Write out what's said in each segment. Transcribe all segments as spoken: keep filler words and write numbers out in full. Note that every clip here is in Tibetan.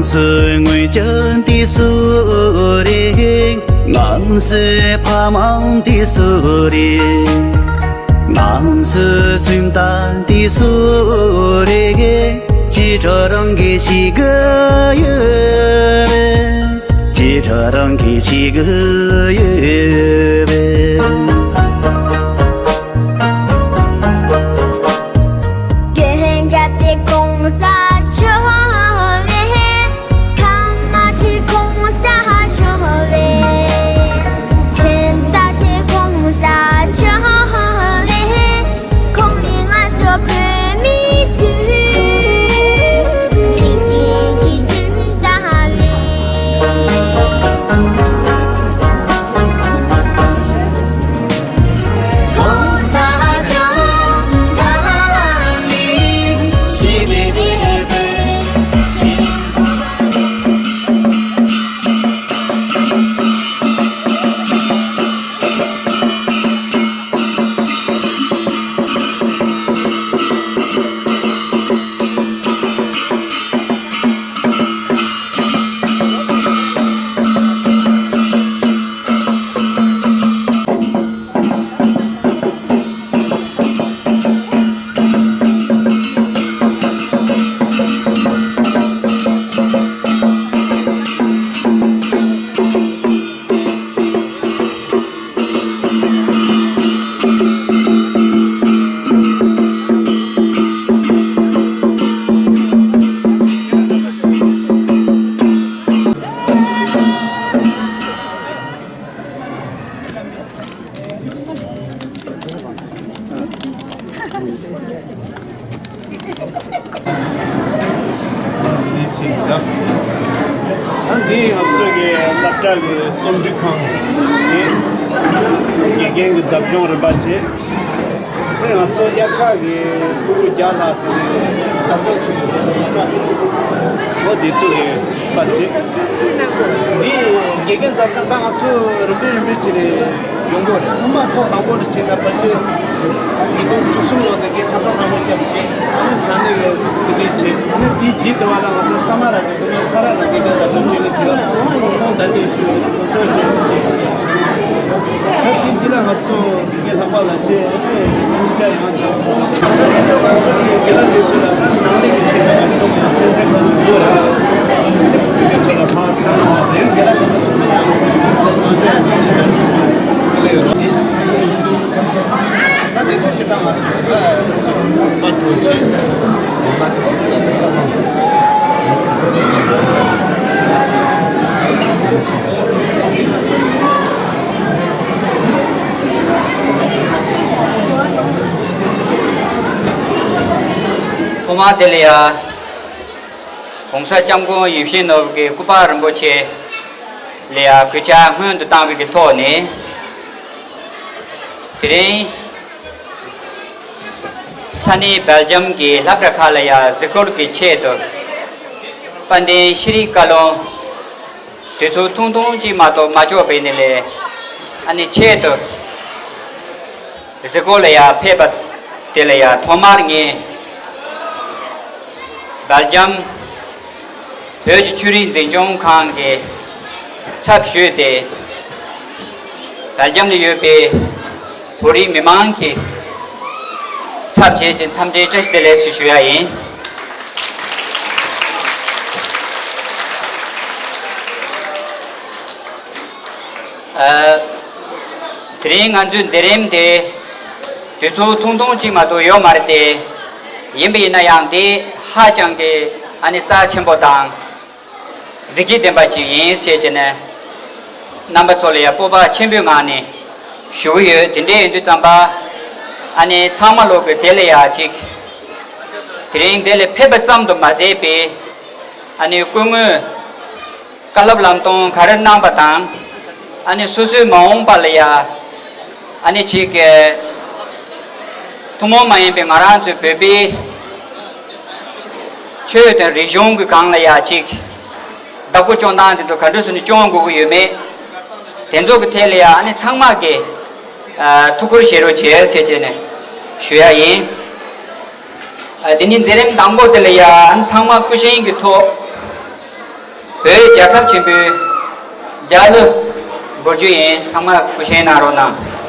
ང་ཚོའི་ངོས་ཀྱང་དེ་སུ་རེད། ང་ཚོའི་ཕ་མ་དེ་སུ་རེད། ང་ཚོའི་སེམས་ཐག་དེ་སུ་རེད། ཅི་ཁྲ་རང་གི་ཞིག་གི་ཡོད། ཅི་ཁྲ་རང་གི་ཞིག་གི་ཡོད། འདི་གཅིག་དང་། ད་འདི་ང་ཚོ་གི་སློབ་གྲྭ་གི་རྩོམ་སྒྲིག་ཁང་རེད། དགེ་རྒན་གྱི་ཟབ་སྦྱོང་རིམ་པ་བྱས། དེ་ང་ཚོ་དབྱར་ཁ་གི་ཕྲུ་གུ་བརྒྱ་ལྷག་དེ་ཟབ་སྦྱོང་བྱེད་ཀྱི་ཡོད། འོ་དེ་ཚོ་གི་པར་བྱེད། འདི་དགེ་རྒན་ཟབ་སྦྱོང་ད་ང་ཚོ་རིམ་པས་རིམ་པས་བྱས་ནས་ཡོང་གི་རེད། སྔོན་མ་ཐོག་དང་པོ་ལ་བྱས་ན་ཕལ་ཆེར་ཉིས་སྟོང་བཅུ་གསུམ་ལོ་དེ་གའི་ཆབ་བྲག་སྣ་མོ་བརྒྱབ་བྱས། ཨ་ནི་ས་གནས་ཀྱི་དེ་འདྲས་བྱས། ཨ་ནི་དེའི་རྗེས་དེ་བ་ལ་ང་ཚོ་ས་མ་ར་ཅན་དེ་ནས་ས་ར་ལ་དགེ་རྒན་ཟབ་སྦྱོང་བྱེད་ཀྱི་བྱས། ཁོང་གདན་འདྲེན་ཞུས། ཁོང་ཚོ་བྱས་བྱས། ད་དེའི་རྗེས་ལ་ང་ཚོ་དགེ་རྒན་ལྷག་པ་ལ་བྱས། ཨ་ནི་གཉིས་ཆ་ཡང་ད་ང་ཚོ་དགེ་ལགས་དེ་ཚོ་ལ་ད་ནང་ལས་ཀྱི་ཆེད་དུ་ང་ཚོ་གི་ཚན་རིག་པ་ཚོ་ར་དེ་ཚོ་ལ་ཕར་བཏང་ནས། དེ་དགེ་ལགས་དེ་ཚོ་ཡང་ནང་ལས་ཀྱི་ནང་ལས་ཀྱི་ད་དེ་ཚོ་ཞིག་ད་ང་ཚོ་ཕར་འགྲོ་ཆེད། ཐོག་མ་དེ་ལ་ཡ། ༸གོང་ས་༸སྐྱབས་མགོན་ཡིད་བཞིན་ནོར་བུ་གི་སྐུ་པར་རིན་པོ་ཆེ་ལ་ཡ་གུས་ཕྱག་སྔོན་དུ་བཏང་བའི་གི་ཐོག་ནས། དེ་རིང་ས་གནས་སྦེལ་ཇམ་གྱི་སློབ་གྲྭ་ཁག་ལ་ཡ་གཟིགས་སྐོར་གྱི་ཆེད་དུ། དཔལ་ལྡན་ཤེས་རིག་བཀའ་བློན་དེ་ཚོ་ཐུང་ཐུང་ཅིག་མ་གཏོགས་མ་ལྕོགས་པའི་ནི་ལས། ཨ་ནི་ཆེད་དུ་གཟིགས་སྐོར་ལ་ཡ་ཕེབས་པ་དེ་ལ་ཡ་ཐོག་མར་ངས་སྦེལ་ཇམ་བོད་ཀྱི་ཆོས་རིག་འཛིན་སྐྱོང་ཁང་གི་ཚབ་ཞུས་ཏེ། སྦེལ་ཇམ་ལ་ཡོད་པའི་བོད་རིགས་མི་མང་གི་ཚབ་བྱས་ཏེ་འཚམས་འདྲིའི་བཀྲ་ཤིས་བདེ་ལེགས་ཞུ་ཞུ་ཡ་ཡིན། ཨ། དེ་རིང་ང་ཚོའི་མཛད་རིམ་དེ་དུས་ཚོད་ཐུང་ཐུང་ཅིག་མ་གཏོགས་ཡོད་མ་རེད་དེ། ཡིན་པ་ཡིན་ན་ཡང་དེ་ཧ་ཅང་གི་ཨ་ནི་རྩ་ཆེན་པོ་དང་གཟི་བརྗིད་ལྡན་པ་ཅིག་ཡིན་ཞེས་བྱས་ནས་རྣམ་པ་ཚོ་ལ་ཡང་སྤོབས་པ་ཆེན་པོའི་ངང་ནས་ཞུ་གི་ཡོད། དེ་འདྲ་ཡིན་དུས་ཙམ་པ་ཨ་ནི་ཚང་མ་ལོག་གི་དེ་ལ་ཡང་ཅིག་ དེ་རིང་འདི་ལ་ཕེབས་པ་ཙམ་དུ་མ་ཟད་པའི་ཨ་ནི་སྐུ་ངོས་བཀའ་སློབ་ལམ་སྟོན་ག་རེ་གནང་པ་དང་། ཨ་ནི་སོ་སོའི་མ་འོངས་པ་ལ་ཡ་ཨ་ནི་ཅིག་གི་ཐུན་མོང་མ་ཡིན་པའི་ང་རང་ཚོའི་བོད་པའི་ཆོས་དང་རིག་གཞུང་གི་སྒང་ལ་ཡ་ཅིག་བདག་པོ་སྐྱོང་སྟངས་དེ་ཚོ་ག་འདྲ་བཟོས་ནས་སྐྱོང་དགོས་ཀྱི་ཡོད་མེད། དེ་ཚོ་གི་ཐད་ལ་ཡ་ཨ་ནི་ཚང་མ་གི་ཨ་ཐུགས་ཁུར་བཞེས་རོགས་བྱེད་ཟེར་བྱས་ནས་ཞུ་ཡ་ཡིན། ཨ་དེ་ནི་མཛད་རིམ་དང་པོ་དེ་ལ་ཡ་ཨ་ནི་ཚང་མ་སྐུ་བཞེངས་ཀྱི་ཐོག་བོད་རྒྱལ་ཁབ་ཆེན་པོའི་རྒྱལ་གླུ་འབུལ་རྒྱུ་ཡིན། ཚང་མ་སྐུ་བཞེངས་གནང་རོགས་གནང་།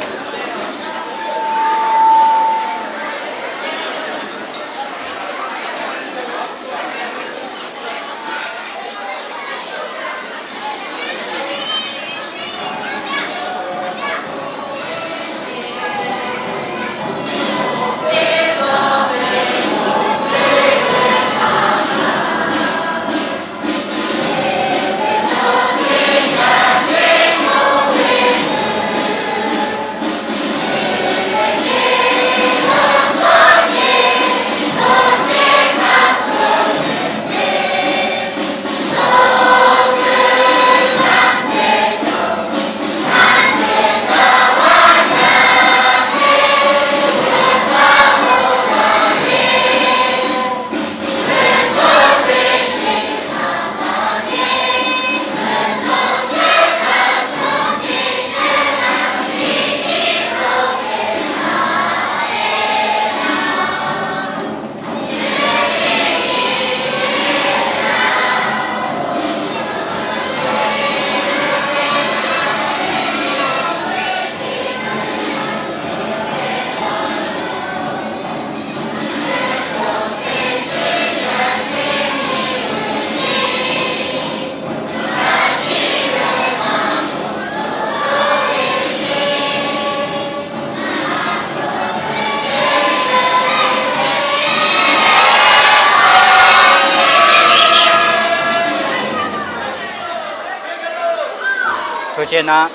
ཐུགས་རྗེ་གནང་།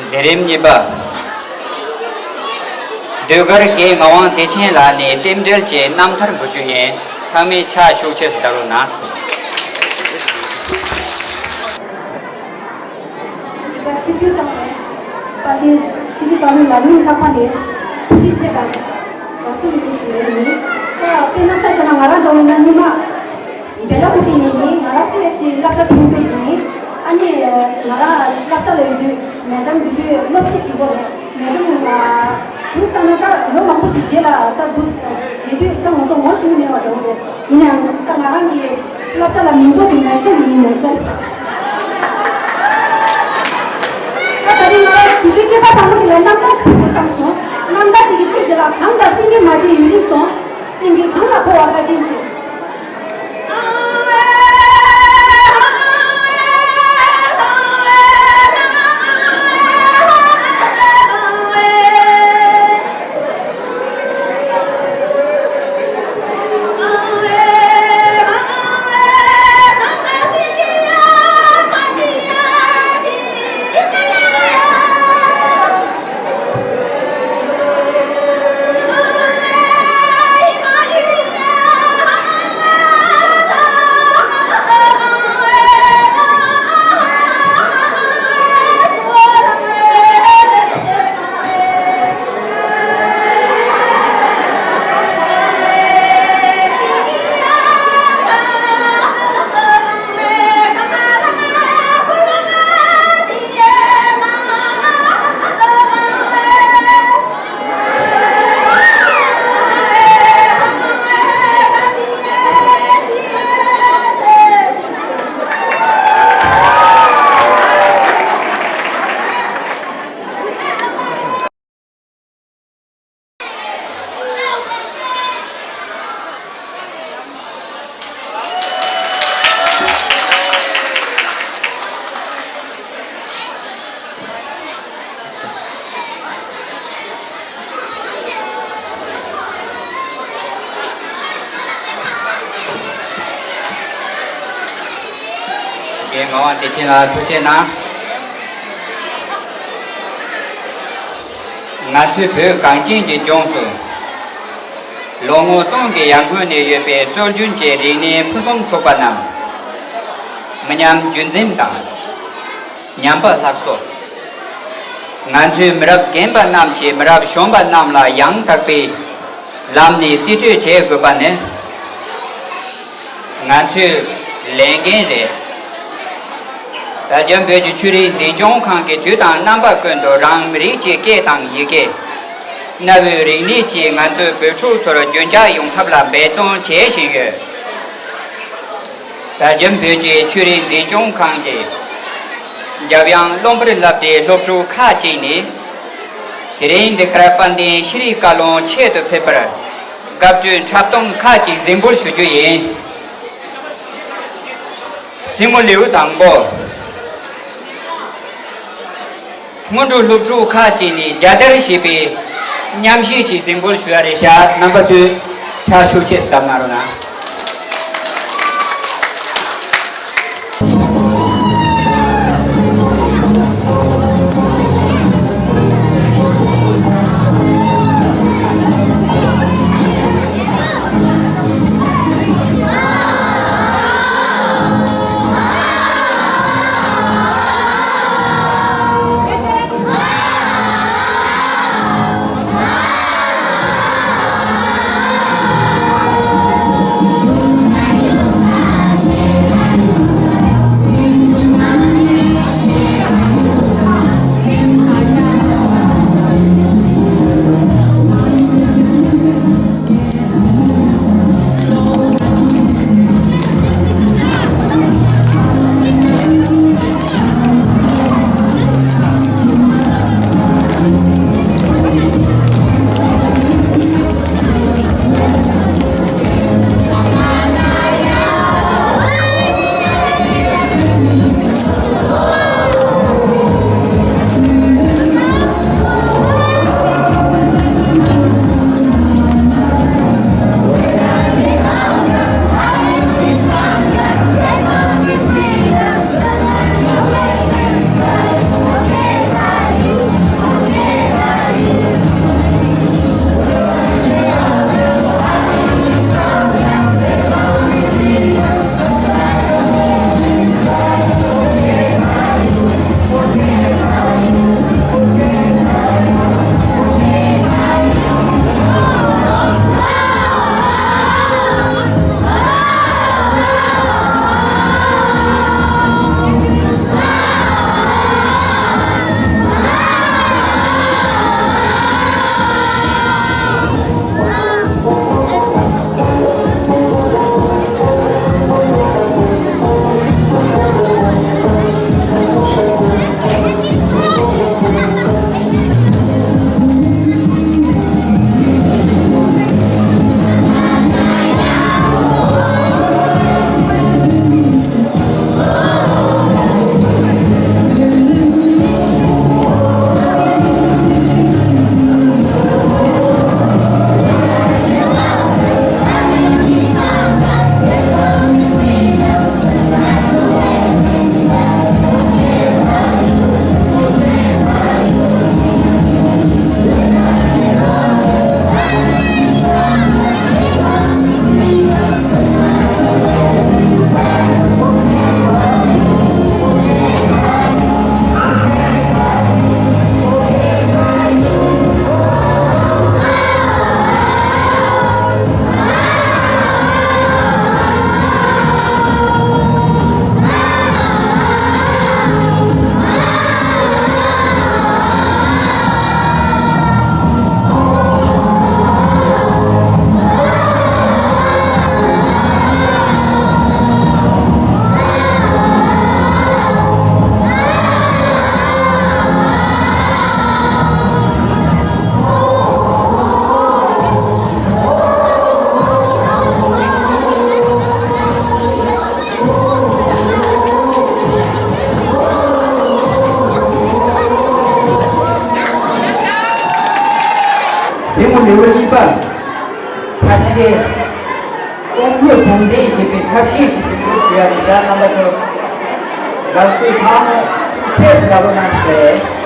མཛད་རིམ་གཉིས་པ། ཟློས་གར་དགེ་ངག་དབང་བདེ་ཆེན་ལགས་ནས་རྟེན་འབྲེལ་གྱི་རྣམ་ཐར་འབུལ་རྒྱུ་ཡིན། ཚང་མས་ཕྱག་ཤུགས་ཆེ་སུ་བརྡབ་རོགས་གནང་། འདི་ག་ཆིབས་བསྒྱུར་བསྐྱངས་ནས་དཔལ་ལྡན་ཤྲི་བདེ་བཀའ་བློན་ལགས་སྙིང་ཐག་པ་ནས་ཐུགས་རྗེ་ཆེ་དང་དགའ་བསུ་ཡོད་ཞུ་ཡས་ཡིན། ད་དཔེར་ན་ཆ་བཞག་ན་ང་རང་འདྲ་བོ་ཡིན་ན་སྔོན་མ་བེ་ལ་ཀུ་པི་ནས་ཡིན། ང་རང་སི་ཨེས་ཀྱི་སློབ་གྲྭ་ཐོན་རྒྱུ་ཡིན། ཨ་ནི་ང་རང་སློབ་གྲྭ་ལ་ཡོད་དུས་མེ་ཌམ་དེ་དུས་སློབ་ཁྲིད་བྱེད་དགོས་རེད། མེ་ཌམ་ལ་དུས་ལྟར་ན་ད་ལོ་མང་པོ་ཅིག་རྗེས་ལ་ད་དུས་བྱེད་དུས་ད་ང་ཚོ་ངོ་ཤེས་མེད་པ་འདྲ་བོ་རེད། ཡིན་ནའང་ད་ང་རང་གི་སློབ་གྲྭ་ལ་མིང་ཐོགས་ཀྱི་མེ་ཌམ་ཡིན། མེ་ཌམ། ད་ད་རིང་ང་རང་དུས་ཚོད་སྐྱེལ་པ་བཟང་པོ་འདི་ལ་རྣམ་ཐར་ཞིག་ཕུལ་དགོས་བསམ་སོང་། རྣམ་ཐར་དེ་གི་ཚིག་དེ་ལ་གངས་དང་སེང་གེ་མ་བརྗེད་ཡུན་རིང་སོང་། སེང་གེ་གངས་ལ་འཁོར་བ་བཀའ་དྲིན་ཆེ། རྒན་ངག་དབང་བདེ་ཆེན་ལགས་ཐུགས་རྗེ་གནང་། ང་ཚོའི་བོད་གངས་ཅན་གྱི་ལྗོངས་སུ། ལོ་ངོ་སྟོང་གི་ཡར་སྔོན་ནས་ཡོད་པའི་སྲོལ་རྒྱུན་གྱི་རིག་གནས་ཕུན་སུམ་ཚོགས་པ་རྣམས་མི་ཉམས་རྒྱུན་འཛིན་དང་། ཉམས་པ་སླར་གསོ། ང་ཚོའི་མི་རབས་རྒན་པ་རྣམས་ཀྱིས་མི་རབས་གཞོན་པ་རྣམས་ལ་ཡང་དག་པའི་ལམ་ནས་རྩིས་སྤྲོད་བྱེད་དགོས་པ་ནི། ང་ཚོའི་ལས་འགན་རེད། དར་རྒྱས་བོད་ཀྱི་ཆོས་རིག་འཛིན་སྐྱོང་ཁང་གིས་དུས་དང་རྣམ་པ་ཀུན་ཏུ་རང་མི་རིགས་ཀྱི་སྐད་དང་ཡི་གེ། གནའ་བོའི་རིག་གནས་ཀྱིས་ང་ཚོའི་བོད་ཕྲུག་ཚོར་རྒྱུན་འཁྱོངས་ཡོང་ཐབས་ལ་འབད་བརྩོན་བྱེད་བཞིན་ཡོད། དར་རྒྱས་བོད་ཀྱི་ཆོས་རིག་འཛིན་སྐྱོང་ཁང་གིས་འཇམ་དབྱངས་བློ་འབར་སློབ་གྲྭའི་སློབ་ཕྲུག་ཁག་ཅིག་ནས། དེ་རིང་འདི་གར་དཔལ་ལྡན་ཤེས་རིག་བཀའ་བློན་ཆེད་དུ་ཕེབས་པར་དགའ་སྤྲོའི་འཁྲབ་སྟོན་ཁག་ཅིག་གཟིགས་འབུལ་ཞུ་རྒྱུ་ཡིན། གཟིགས་མོ་ལེའུ་དང་པོ། སྔོན་འགྲོ་སློབ་ཕྲུག་ཁག་ཅིག་ནས་རྒྱལ་དར་ཞེས་པའི་མཉམ་གཞས་ཤིག་གཟིགས་འབུལ་ཞུ་ཡ་རེད་ཤག་རྣམ་པ་ཚོས་ཕྱག་ཤུགས་ཆེ་ཙམ་བརྡབ་གནང་རོགས་གནང་། གཟིགས་མོ་ལེའུ་གཉིས་པ། འཁྲབ་གཞས། སྟོང་ལོ་ཟུང་ལྡན་ཞེས་པའི་འཁྲབ་གཞས་ཤིག་གཟིགས་འབུལ་ཞུ་ཡ་རེད་ཤག་རྣམ་པ་ཚོ། དགའ་བསུའི་ཐང་ཆེ་ཙམ་རྒྱབ་རོགས་གནང་ཞེས།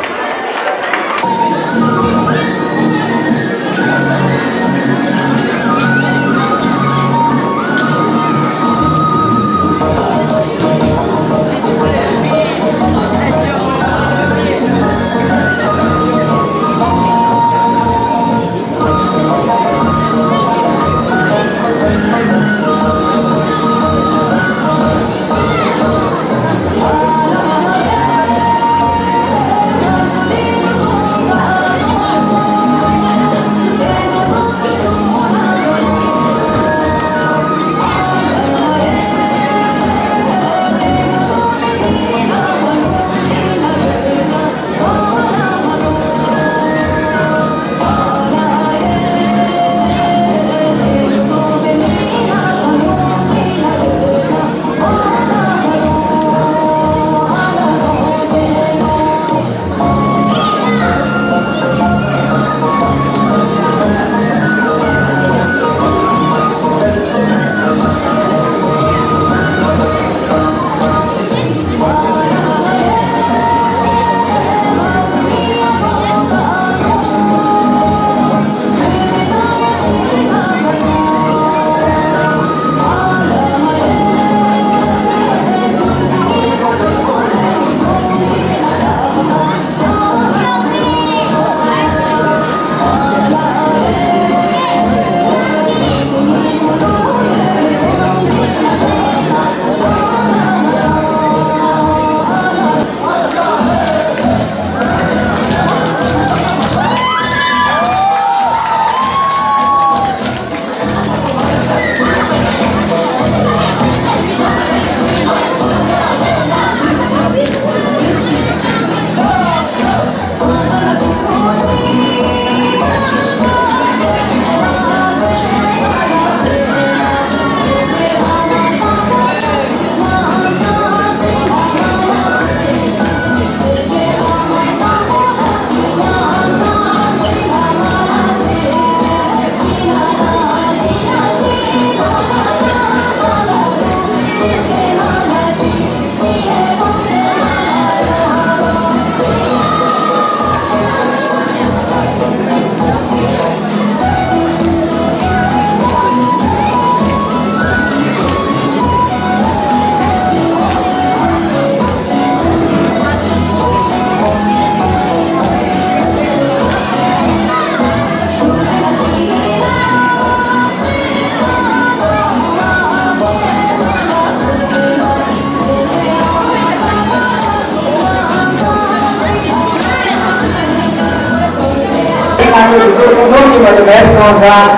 ལེགས་སོང་ཙང་།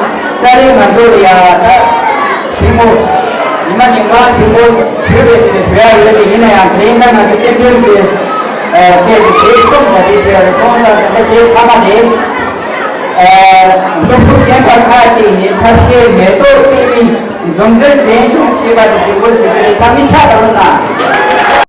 ཙ་རི་ང་ཚོ་ཡ་ད་གཟིགས་མོ། ཉི་མ་ཉིན་གང་གཟིགས་མོ་ཞུས་པའི་དེ་ནས་ཞུ་ཡ་ཡོད་དེ། ཡིན་ན་ཡང་དེ་ཡིན་ན་ང་ཚོ་བསྟན་འཛིན་གྱི་ཆེད་དུ་དེ་གསུམ་ག་དེ་བྱས་སོང་ཙང་། ད་ལྟ་དེ་ཚང་མ་དེ་སློབ་ཕྲུག་རྒན་པ་ཁག་ཅིག་ནས་འཁྲབ་གཞས་མེ་ཏོག་སྟེང་ནས་འཛོམས་ཟེར་དྲན་བྱུང་ཞེས་པ་དེ་གཟིགས་མོ་ཞུ་གི་རེད། ད་མི་ཆ་ད་རུང་ན།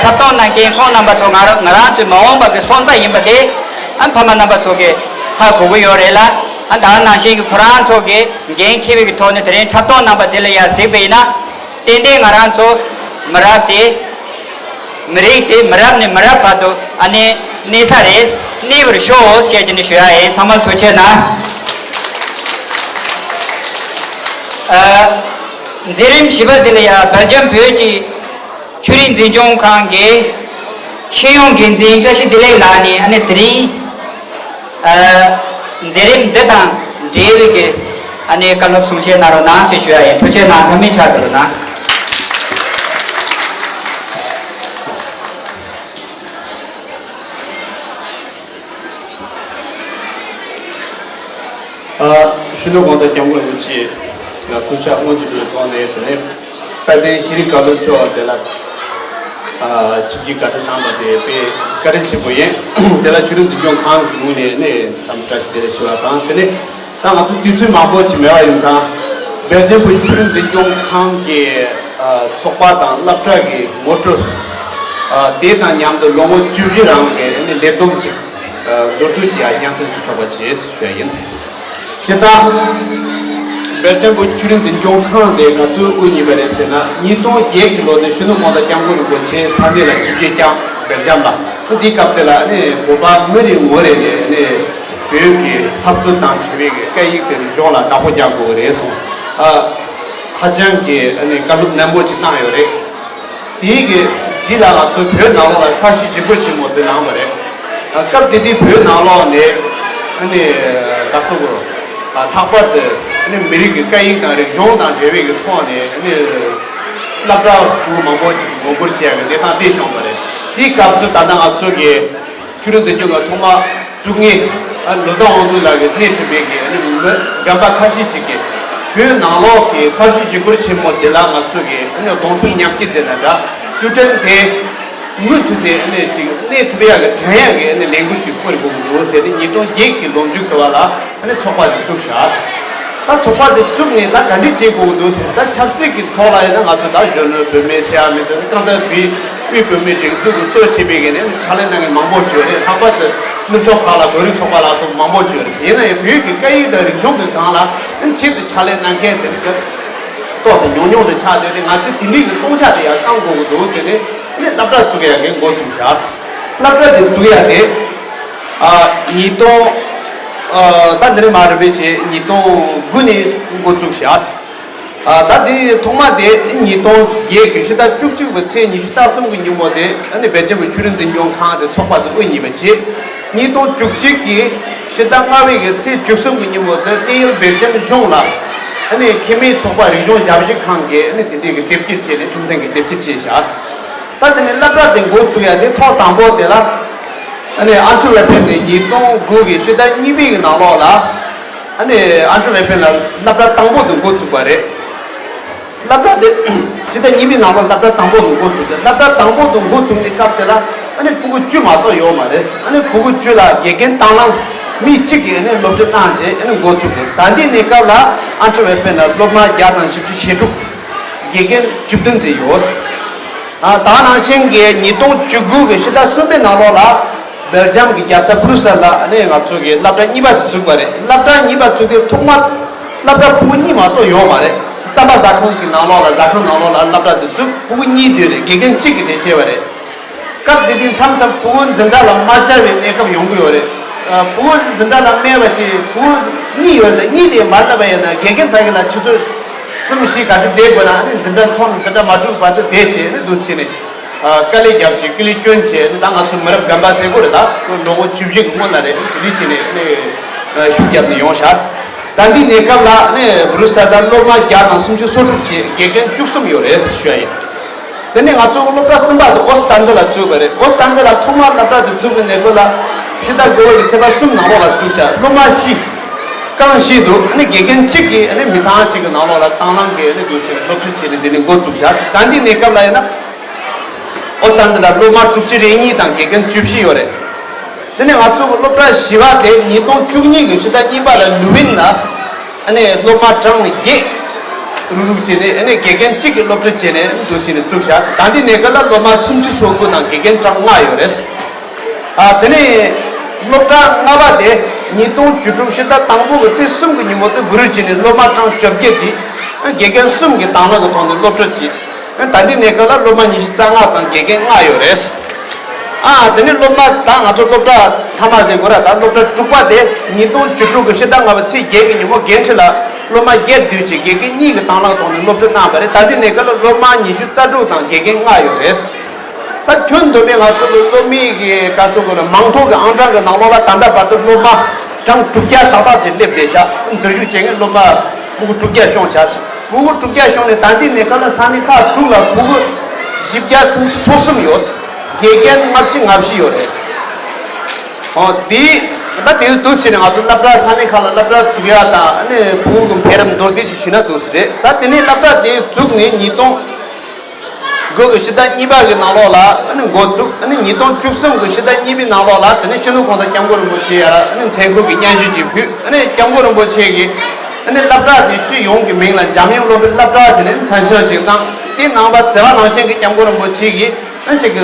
འཁྲབ་སྟོན་གནང་མཁན་ཁོང་རྣམ་པ་ཚོ་ང་རང་ང་རང་ཚོའི་མ་འོངས་པ་གི་སོན་རྩ་ཡིན་པ་དེ་ཨ་ཕ་མ་རྣམ་པ་ཚོ་གིས་ཧ་གོ་གི་ཡོད་རེད་ལ། ཨ་ད་ནང་བཞིན་གྱི་ཁོ་རང་ཚོ་གིས་འགན་འཁྱེར་བའི་གི་ཐོག་ནས་དེ་རིང་འཁྲབ་སྟོན་གནང་པ་དེ་ལ་ཡང་གཟིགས་པ་ཡིན་ན། ཏན་ཏན་ང་རང་ཚོ་མི་རབས་དེ་མི་རིགས་དེ་མི་རབས་ནས་མི་རབས་བར་དུ་ཨ་ནི་གནས་ས་རེད། གནས་པར་ཤོག་ཞེས་ཀྱི་ནས་ཞུ་ཡ་ཡིན། ཚང་མར་ཐུགས་རྗེ་གནང་། ཨ་མཛད་རིམ་བཞི་པ་དེ་ལ་ཡང་སྦེལ་ཇམ་བོད་ཀྱི་ཆོས་རིག་འཛིན་སྐྱོང་ཁང་གི་ཤེས་ཡོན་འགན་འཛིན་བཀྲ་ཤིས་བདེ་ལེགས་ལགས་ནས་ཨ་ནི་དེ་རིང་ཨ་མཛད་རིམ་འདི་དང་འབྲེལ་བའི་གི་ཨ་ནི་བཀའ་སློབ་གསུང་བཤད་གནང་རོགས་གནང་ཞེས་ཞུ་ཡ་ཡིན། ཐུགས་རྗེ་གནང་། ཚང་མས་ཕྱག་འཚལ་རོགས་གནང་། ཨ་གཞོན་ནུ་གོང་ས་སྐྱབས་མགོན་རིན་པོ་ཆེ་ལ་སྐུ་ཕྱག་སྔོན་དུ་འགྲོ་བའི་ཐོག་ནས། དེ་ནས་དཔལ་ལྡན་ཤེས་རིག་བཀའ་བློན་མཆོག་དེ་ལ་ཨ་ཆིབས་བསྒྱུར་བཀའ་དྲིན་བསྐྱངས་པ་དེ་དཔེ་བཀའ་དྲིན་ཆེན་པོ་ཡིན། དེ་ལ་ཆོས་རིག་འཛིན་སྐྱོང་ཁང་གི་ངོས་ནས་ནས་འཚམས་བཀྲ་ཤིས་བདེ་ལེགས་ཞུ་བ་དང་། དེ་ནས་ད་ང་ཚོ་དུས་ཚོད་མང་པོ་ཅིག་མེད་པ་ཡིན་ཙང་། སྦེལ་ཇམ་བོད་ཆོས་རིག་འཛིན་སྐྱོང་ཁང་གི་ཨ་ཚོགས་པ་དང་སློབ་གྲྭ་གི་ངོ་སྤྲོད། ཨ་དེ་དང་མཉམ་དུ་ལོ་ངོ་བཅུ་བཞི་རིང་གི་ནས་ལས་བསྡོམས་ཅིག་ཨ་མདོར་བསྡུས་ཀྱི་ཡང་སྙན་སེང་ཞུ་ཆོག་པ་བྱེད་ཞུ་ཡ་ཡིན། སྤྱིར་བཏང་སྦེལ་ཇམ་བོད་ཆོས་རིག་འཛིན་སྐྱོང་ཁང་དེ་ག་དུས་དབུ་བརྙེས་པ་རེད་ཟེར་ན། ཉིས་སྟོང་བརྒྱད་ཀྱི་ལོ་ནས་གཞོན་ནུ་གོང་ས་སྐྱབས་མགོན་རིན་པོ་ཆེ་ས་གནས་ལ་ཆིབས་བསྒྱུར་བསྐྱངས། སྦེལ་ཇམ་ལ། དེའི་སྐབས་དེ་ལ་ནི་བོད་པ་མི་རེ་ངོ་རེ་ནས་ནི་བོད་ཀྱི་འཐབ་རྩོད་དང་འབྲེལ་བའི་སྐད་ཡིག་དེ་རིག་གཞུང་ལ་བདག་པོ་རྒྱག་དགོས་ཀྱི་རེད་གསུངས། ཨ་ཧ་ཅང་གི་ནི་བཀའ་སློབ་ནན་པོ་ཅིག་གནང་ཡོད་རེད། དེའི་གི་རྗེས་ལ་ང་ཚོ་བོད་ནང་ལོགས་ལ་ས་གཞི་བརྗེ་སྤོ་ཆེན་མོ་དེ་གནང་བ་རེད། སྐབས་དེ་དུས་བོད་ནང་ལོགས་ནས་ཨ་ནི་ག་ཚོད་གོ་ལྷག་པར་དུ་ཨ་ནི་མི་རིགས་ཀྱི་སྐད་ཡིག་དང་རིག་གཞུང་དང་འབྲེལ་བའི་གི་ཐོག་ནས་ཨ་ནི་སློབ་གྲྭ་ཕྲུ་གུ་མང་པོ་ཅིག་ངོ་རྒོལ་བྱེད་ཡག་གི་གནས་སྟངས་དེ་བྱུང་བ་རེད། དེའི་སྐབས་སུ་ད་ལྟ་ང་ཚོ་གི་ཆོས་རིག་འཛིན་སྐྱོང་གི་ཐོག་མ་བཙུགས་མཁན་ཨ་ལོ་ཙཱ་དབང་འདུས་ལགས་ཀྱིས་སྣེ་ཁྲིད་པའི་གི་ཨ་ནི་མི་རྒན་པ་ཁ་ཤས་ཅིག་གིས་ བོད་ནང་ལོགས་ཀྱི་ས་བྱི་ཞི་རྒོལ་ཆེན་མོ་དེ་ལ་ང་ཚོ་གིས་ཨ་ནི་གདུང་སེམས་མཉམ་སྐྱེད་ཟེར་ན་འདྲ། དུས་དྲན་དེ་མུ་མཐུད་ནས་ཨ་ནི་ཅིག་གནས་ཐུབ་ཡག་གི་དྲན་ཡག་གི་ཨ་ནི་ལས་འགུལ་ཅིག་སྤེལ་དགོས་ཀྱི་འདུག་ཟེར་ནས་ཉིས་སྟོང་བརྒྱད་ཀྱི་ལོ་མཇུག་དེ་བ་ལ་ཨ་ནི་ཚོགས་པ་དེ་བཙུགས་བཞག། ད་ཚོགས་པ་དེ་བཙུགས་ནས་ད་ག་འདྲ་བྱེད་དགོས་ཀྱི་འདུག་ཟེར། ད་ཆབ་སྲིད་ཀྱི་ཐོག་ལ་ཡིན་ན་ང་ཚོ་ད་གཞོན་ནུ་བུད་མེད་ཟེར་ཡ་མི་འདུག། གང་ལྟར་བོད་དབུས་བོད་མིའི་སྒྲིག་འཛུགས་ཀྱིས་གཙོ་བྱས་པའི་གི་ནས་ཕྱག་ལས་གནང་མཁན་མང་པོ་ཅིག་ཡོད་རེད། ལྷག་པར་དུ་ནུབ་ཕྱོགས་ཁག་ལ་བོད་རིགས་ཚོགས་པ་ལ་སོགས་མང་པོ་ཅིག་ཡོད་རེད། ཡིན་ན་ཡང་བོད་ཀྱི་སྐད་ཡིག་དང་རིག་གཞུང་གི་སྒང་ལ་ཆེད་དུ་ཕྱག་ལས་གནང་མཁན་དེ་རིགས་ཏོག་ཙམ་ཉུང་ཉུང་དུ་ཆགས་བསྡད་དེ། ང་ཚོས་དེ་འདྲའི་གི་སྟོང་ཆ་དེ་ཡང་བཏང་དགོས་ཀྱི་འདུག་ཟེར་ནས་ནས་སློབ་གྲྭ་བཙུགས་ཡག་གི་འགོ་བཙུགས་བཞག། སློབ་གྲྭ་དེ་བཙུགས་ཡག་དེ་ཨ་ཉིས་སྟོང་ཨ་ད་འདི་ནས་མར་རིམ་པས་བྱས་ཉིས་སྟོང་དགུ་ནས་འགོ་བཙུགས་བཞག། ཨ་ད་དེ་ཐོག་མ་དེ་ཉིས་སྟོང་བརྒྱད་ཀྱི་ཕྱི་ཟླ་བཅུ་གཅིག་པའི་ཚེས་ཉི་ཤུ་རྩ་གསུམ་གྱི་ཉིན་མོ་དེ་ཨ་ནི་སྦེལ་ཇམ་གྱི་ཆོས་རིག་འཛིན་སྐྱོང་ཁང་དེ་ཚོགས་པ་དེ་དབུ་བརྙེས་པ་བྱས། ཉིས་སྟོང་བཅུ་གཅིག་གི་ཕྱི་ཟླ་ལྔ་པའི་གི་ཚེས་བཅུ་གསུམ་གྱི་ཉིན་མོ་དེ་གནས་ཡུལ་སྦེལ་ཇམ་གཞུང་ལ་ཨ་ནི་ཁེ་མེད་ཚོགས་པ་རིག་གཞུང་ཞབས་ཞུ་ཁང་གིས་ཨ་ནི་དེ་འདྲའི་གི་དེབ་སྐྱེལ་བྱས་ནས་ཁྲིམས་མཐུན་གྱི་དེབ་སྐྱེལ་བྱས་བཞག། ད་དེ་ནས་སློབ་གྲྭ་དེ་འགོ་བཙུགས་ཡ་དེ་ཐོག་དང་པོ་དེ་ལ་ཨ་ནི་ཨན་ཊི་ཝེར་པན་དེ་ཉིས་སྟོང་དགུ་གི་ཕྱི་ཟླ་གཉིས་པའི་གི་ནང་ལོགས་ལ་ཨ་ནི་ཨན་ཊི་ཝེར་པན་ལ་སློབ་གྲྭ་དང་པོ་དེ་འགོ་བཙུགས་པ་རེད། སློབ་གྲྭ་དེ་ཕྱི་ཟླ་གཉིས་པའི་ནང་ལོགས་སློབ་གྲྭ་དང་པོ་དེ་འགོ་བཙུགས་ཏེ། སློབ་གྲྭ་དང་པོ་དེ་འགོ་བཙུགས་ནས་སྐབས་དེ་ལ་ཨ་ནི་ཕྲུ་གུ་བཅུ་མ་གཏོགས་ཡོད་མ་རེད། ཨ་ནི་ཕྲུ་གུ་བཅུ་ལ་དགེ་རྒན་དང་བླངས་མི་གཅིག་གིས་ཨ་ནི་སློབ་ཁྲིད་གནང་རྗེས་ཨ་ནི་འགོ་བཙུགས་ཏེ། ད་ལྟའི་གནས་སྐབས་ལ་ཨན་ཊི་ཝེར་པན་ལ་སློབ་མ་བརྒྱ་དང་བཞི་བཅུ་ཞེ་དྲུག། དགེ་རྒན་བཅུ་བདུན་ཙམ་ཡོད། ཨ་ད་ནང་བཞིན་གྱི་ཉིས་སྟོང་བཅུ་དགུ་གི་ཕྱི་ཟླ་གསུམ་པའི་ནང་ལོགས་ལ་སྦེལ་ཇམ་གྱི་རྒྱལ་ས་བྷུ་རུ་སེལ་ལ་ཨ་ནི་ང་ཚོ་གི་སློབ་གྲྭ་གཉིས་པ་དེ་བཙུགས་པ་རེད། སློབ་གྲྭ་གཉིས་པ་བཙུགས་དུས་ཐོག་མར་སློབ་གྲྭ་ཕྲུ་གུ་གཉིས་མ་གཏོགས་ཡོད་མ་རེད། རྩམ་པ་ཟ་ཁང་གི་ནང་ལོགས་ལ་ཟ་ཁང་ནང་ལོགས་ལ་སློབ་གྲྭ་དེ་བཙུགས། ཕྲུ་གུ་གཉིས་དེ་རེད། དགེ་རྒན་གཅིག་གིས་དེ་བྱས་པ་རེད། སྐབས་དེ་དུས་མཚམས་མཚམས་ཕྲུ་གུ་འཛིན་གྲྭ་ལ་མ་བཅར་བའི་གནས་སྐབས་ཡོང་གི་ཡོད་རེད། ཨ་ཕྲུ་གུ་འཛིན་གྲྭ་ལ་སྨྲས་པ་ཅིག་ཕྲུ་གུ་གཉིས་ཡོད་ལ་གཉིས་དེ་མ་བསླབ་པ་ཡིན་ན་དགེ་རྒན་ཕ་གི་ལ་ཆུ་ཚོད་གསུམ་བཞི་ག་ཚོད་བསྡད་དགོས་ན་ཨ་ནི་འཛིན་གྲྭ་ཚོགས་ནས་འཛིན་གྲྭ་མ་གྲུབ་བར་དུ་བསྡད་བྱས་ནས་འདུག་བྱས་ནས་ཨ་དཀའ་ལས་བརྒྱབ་བྱས་ཀུ་ལི་སྐྱོན་བྱས་ནས། ད་ང་ཚོ་མི་རབས་རྒན་པ་ཟེར་དགོས་རེད། ད་ལོ་ངོ་བཅུ་བཞི་གི་སྔོན་ལ་རེད། དེ་འདྲ་བྱས་ནས་ཨ་ནི་ཤུགས་བརྒྱབ་ནས་ཡོང་བཞག། ད་ལྟའི་གནས་སྐབས་ལ་ཨ་ནི་བྷུ་རུ་སེལ་ལ་སློབ་མ་བརྒྱ་དང་སུམ་ཅུ་སོ་དྲུག་བྱས། དགེ་རྒན་བཅུ་གསུམ་ཡོད་རེད་ཞུ་ཡ་ཡིན། དེ་ནས་ང་ཚོ་སློབ་གྲྭ་གསུམ་པ་དེ་ཨོ་སི་ཏན་ཏི་ལ་བཙུགས་པ་རེད། ཨོ་སི་ཏན་ཏི་ལ་ཐོག་མར་སློབ་གྲྭ་དེ་བཙུགས་པའི་གནས་སྐབས་ལ་ཕྱི་ཟླ་དགུ་པ་གི་ཚེས་པ་གསུམ་ནང་ལོགས་ལ་བཙུགས་བྱས། སློབ་མ་བཞི་རྐང་བཞི་འདུག། ཨ་ནི་དགེ་རྒན་གཅིག་གིས་ཨ་ནི་མི་ཚང་གཅིག་གི་ནང་ལོགས་ལ་དང་བླངས་ཀྱིས་ཨ་ནི་འདུག་ཟེར་སློབ་ཁྲིད་བྱས་ནས་འདི་ནས་འགོ་བཙུགས་བཞག། ད་ལྟའི་གནས་སྐབས་ལ་ཡིན་ན་ཨོ་སི་ཏན་ཏི་ལ་སློབ་མ་དྲུག་ཅུ་རེ་གཉིས་དང་དགེ་རྒན་བཅུ་བཞི་ཡོད་རེད། དེ་ནས་ང་ཚོ་གི་སློབ་གྲྭ་བཞི་པ་དེ་ཉིས་སྟོང་བཅུ་གཉིས་ཀྱི་ཕྱི་ཟླ་གཉིས་པ་ལ་ལུ་ཝིན་ལ་ཨ་ནི་སློབ་མ་གྲངས་བརྒྱད་རུག་རུག་བྱས་ནས་ཨ་ནི་དགེ་རྒན་གཅིག་གིས་སློབ་ཁྲིད་བྱས་ནས་འདུག་བྱས་ནས་བཙུགས་བཞག། ད་ལྟའི་གནས་སྐབས་ལ་སློབ་མ་སུམ་ཅུ་སོ་དགུ་དང་དགེ་རྒན་གྲངས་ལྔ་ཡོད་རེད། ཨ་དེ་ནས་སློབ་གྲྭ་ལྔ་པ་དེ་ཉིས་སྟོང་བཅུ་དྲུག་ཕྱི་ཟླ་དང་པོ་གི་ཚེས་གསུམ་གྱི་ཉིན་མོ་དེ་བྷུ་རུ་བྱས་ནས་སློབ་མ་གྲངས་བཅོ་བརྒྱད་དེ་དགེ་རྒན་གསུམ་གྱི་དང་བླངས་ཀྱི་ཐོག་ནས་སློབ་ཁྲིད་བྱས། ད་ལྟའི་གནས་སྐབས་ལ་སློབ་མ་ཉི་ཤུ་རྩ་ལྔ་དང་དགེ་རྒན་ལྔ་ཡོད་རེད། ཨ་དེ་ནས་སློབ་མ་ད་ང་ཚོ་སློབ་གྲྭ་མཐའ་མ་ཟེར་དགོས་ར། ད་སློབ་གྲྭ་དྲུག་པ་དེ་ཉིས་སྟོང་བཅུ་དྲུག་གི་ཕྱི་ཟླ་ལྔ་པའི་ཚེས་བརྒྱད་ཀྱི་ཉིན་མོ་འགན་འཁྲི་ལ་སློབ་མ་བརྒྱད་བསྡུས་ཀྱིས་དགེ་རྒན་གཉིས་ཀྱི་དང་བླངས་ཐོག་ནས་སློབ་ཁྲིད་གནང་བ་རེད། ད་ལྟའི་གནས་སྐབས་ལ་སློབ་མ་ཉི་ཤུ་རྩ་དྲུག་དང་དགེ་རྒན་ལྔ་ཡོད་རེད། ད་ཁྱོན་བསྡོམས་ནས་ང་ཚོ་གི་སློབ་མའི་གི་ག་ཚོད་དགོས་ར་མིང་ཐོ་གི་ཨང་གྲངས་ཀྱི་ནང་ལོགས་ལ་ད་ལྟ་བར་དུ་སློབ་མ་གྲངས་དྲུག་བརྒྱ་ཏག་ཏག་ཅིག་སླེབས་བསྡད་ཤག། འཛུལ་ཞུགས་བྱེད་མཁན་སློབ་མ་ཕྲུ་གུ་དྲུག་བརྒྱ་ཤོང་ཤག། ཕྲུ་གུ་དྲུག་བརྒྱ་ཤོང་ནས་ད་ལྟའི་གནས་སྐབས་ལ་ས་གནས་ཁག་དྲུག་ལ་ཕྲུ་གུ་བཞི་བརྒྱ་སུམ་ཅུ་སོ་གསུམ་ཡོད། དགེ་རྒན་ལྔ་བཅུ་ང་བཞི་ཡོད་རེད། ཨོ་དེ་ད་དེ་འདུག་བྱས་ནས་ང་ཚོ་སློབ་གྲྭ་ས་གནས་ཁག་ལ་སློབ་གྲྭ་བཙུགས་ཡ་དང་ཨ་ནི་ཕྲུ་གུ་གི་འཕེལ་རིམ་མདོར་བསྡུས་ཅིག་ཞུས་ན་འདུག་ཟེར་རེད། ད་དེ་ནས་སློབ་གྲྭ་དེ་བཙུགས་ནས་ཉིས་སྟོང་དགུ་གི་ཕྱི་ཟླ་གཉིས་པ་གི་ནང་ལོགས་ལ་ཨ་ནི་འགོ་བཙུགས། ཨ་ནི་ཉིས་སྟོང་བཅུ་གསུམ་གི་ཕྱི་ཟླ་གཉིས་པའི་ནང་ལོགས་ལ་དེ་ནས་སྤྱི་ནོར་གོང་ས་སྐྱབས་མགོན་རིན་པོ་ཆེ་ཡར་ཨ་ནི་མཚན་འཁུར་གྱི་སྙན་ཞུ་ཅིག་ཕུལ། ཨ་ནི་སྐྱབས་མགོན་རིན་པོ་ཆེ་གིས་ཨ་ནི་སློབ་གྲྭ་དེ་ཤུལ་ཡོངས་ཀྱི་མིང་ལ་འཇམ་དབྱངས་སློབ་དཔོན་སློབ་གྲྭ་ཟེར་ནས་མཚན་བྱང་ཅིག་གནང་། དེ་གནང་བ་དེ་བ་ནང་བཞིན་གྱི་སྐྱབས་མགོན་རིན་པོ་ཆེ་གིས་ཨ་ནི་ཅིག་གི་